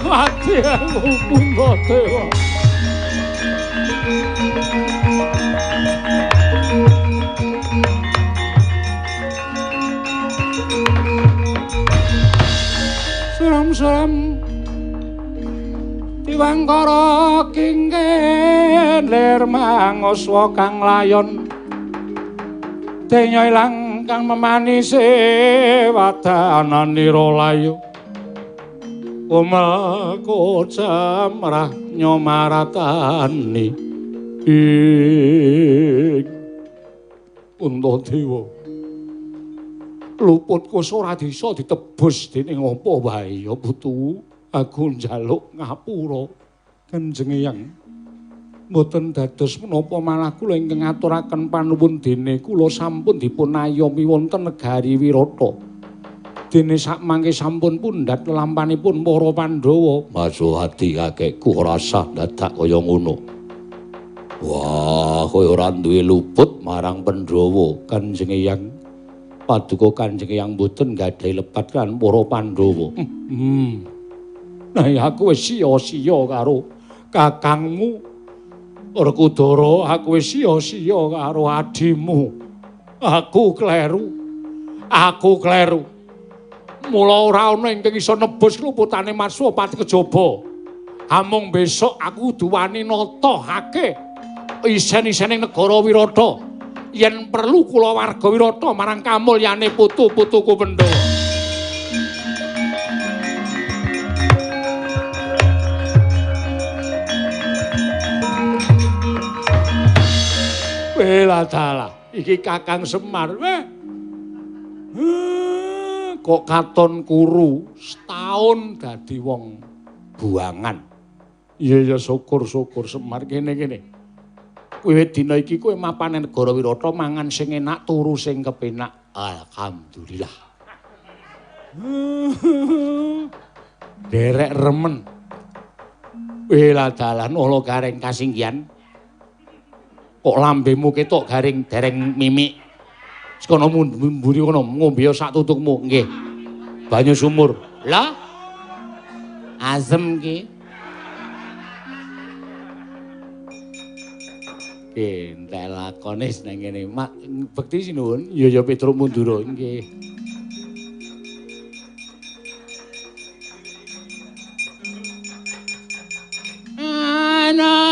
Speaker 1: Mati aku Puntadewa. Suram-suram diwangkara kingken lir manguswa kang layon denya ilang kang memanise wadananira layu. Omel kocamrah nyomaratani ing Puntadewa. Luputku ora bisa ditebus dening apa wae ya putu. Aku njaluk ngapura Kanjeng Eyang. Mboten dados menapa malah kula ingkang ngaturaken panuwun dene kula sampun dipun ayomi wonten negari Wirata. Dene sakmangke sampun pundhat lelampanipun para Pandhawa. Maswati kakekku ora sah dadak kaya ngono. Wah, kowe ora duwe luput marang Pandhawa, Kanjeng Eyang. Paduka Kanjeng Eyang mboten gadhahi lepat kan para Pandhawa. Nah, aku wis sia-sia karo kakangmu Werkudara, aku wis sia-sia karo adimu. Aku kleru. Aku kleru. Mula ora ana ingkang iso nebus luputane Maswapati kejaba. Amung besok aku kudu wani natahake isen-isening negara Wirata. Yen perlu kulawarga Wirata marang kamulyane putu-putuku Pandhawa. Wela dalah, iki Kakang Semar. Weh. Kok katon kuru setahun dadi wong buangan. Iya ya syukur-syukur Semar kene-kene. Wiwit dina iki kowe mapane negara Wirata mangan sing enak turu sing kepenak. Alhamdulillah. Derek remen. Wela dalan ala gareng kasinggihan. Kok lambemu ketok garing dereng mimik. Sekono mburi kono ngombe sak tutukmu nggih. Banyu sumur. Lah azem ki. Nggih, entek lakone nang kene. Mak bekti sinuwun. Ya ya Petruk Mundura nggih. Ana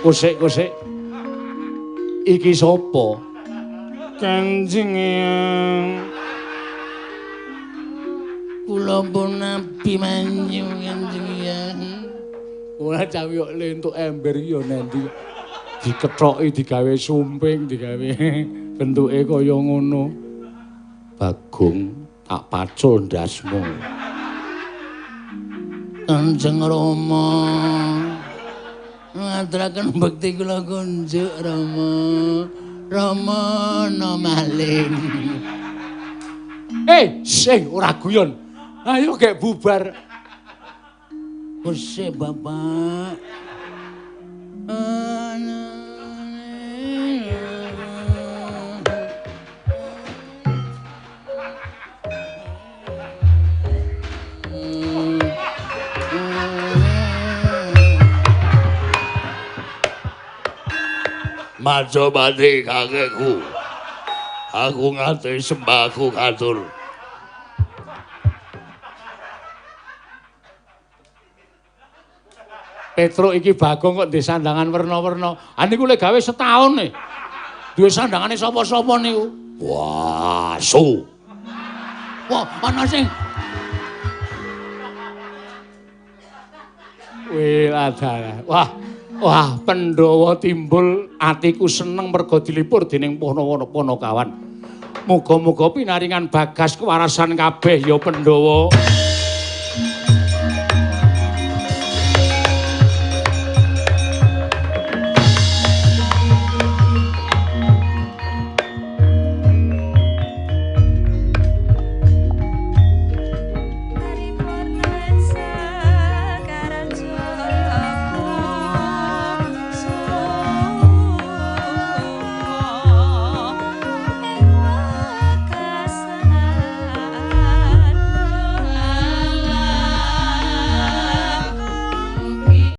Speaker 1: Kosek-kosek. Iki sapa? Kanjeng Eyang. Kula pun Abimanyu Kanjeng Eyang. Ora cawiyok le entuk ember iki ya nendi. Dikethoki digawe sumping, digawe bentuke kaya ngono. Bagong tak pacul ndasmu. Kanjeng Rama. Ngaturaken bekti kula kunjuk Rama. Rama no maling. Sing ora guyon. Ayo gek bubar. Kuse Bapak.
Speaker 5: Majapati kakekku. Aku ngaturi sembahku katur.
Speaker 1: Petruk iki Bagong kok ndek sandangan werna-werna. Ah niku lek gawe setahun nih. Duwe sandangane sapa-sapa niku.
Speaker 5: Wah, su.
Speaker 1: Wah, ana sing Wih, adalah. Wah. Wah, Pandhawa timbul atiku seneng merga dilipur dening Panakawan. Muga-muga pinaringan bagas kewarasan kabeh ya Pandhawa.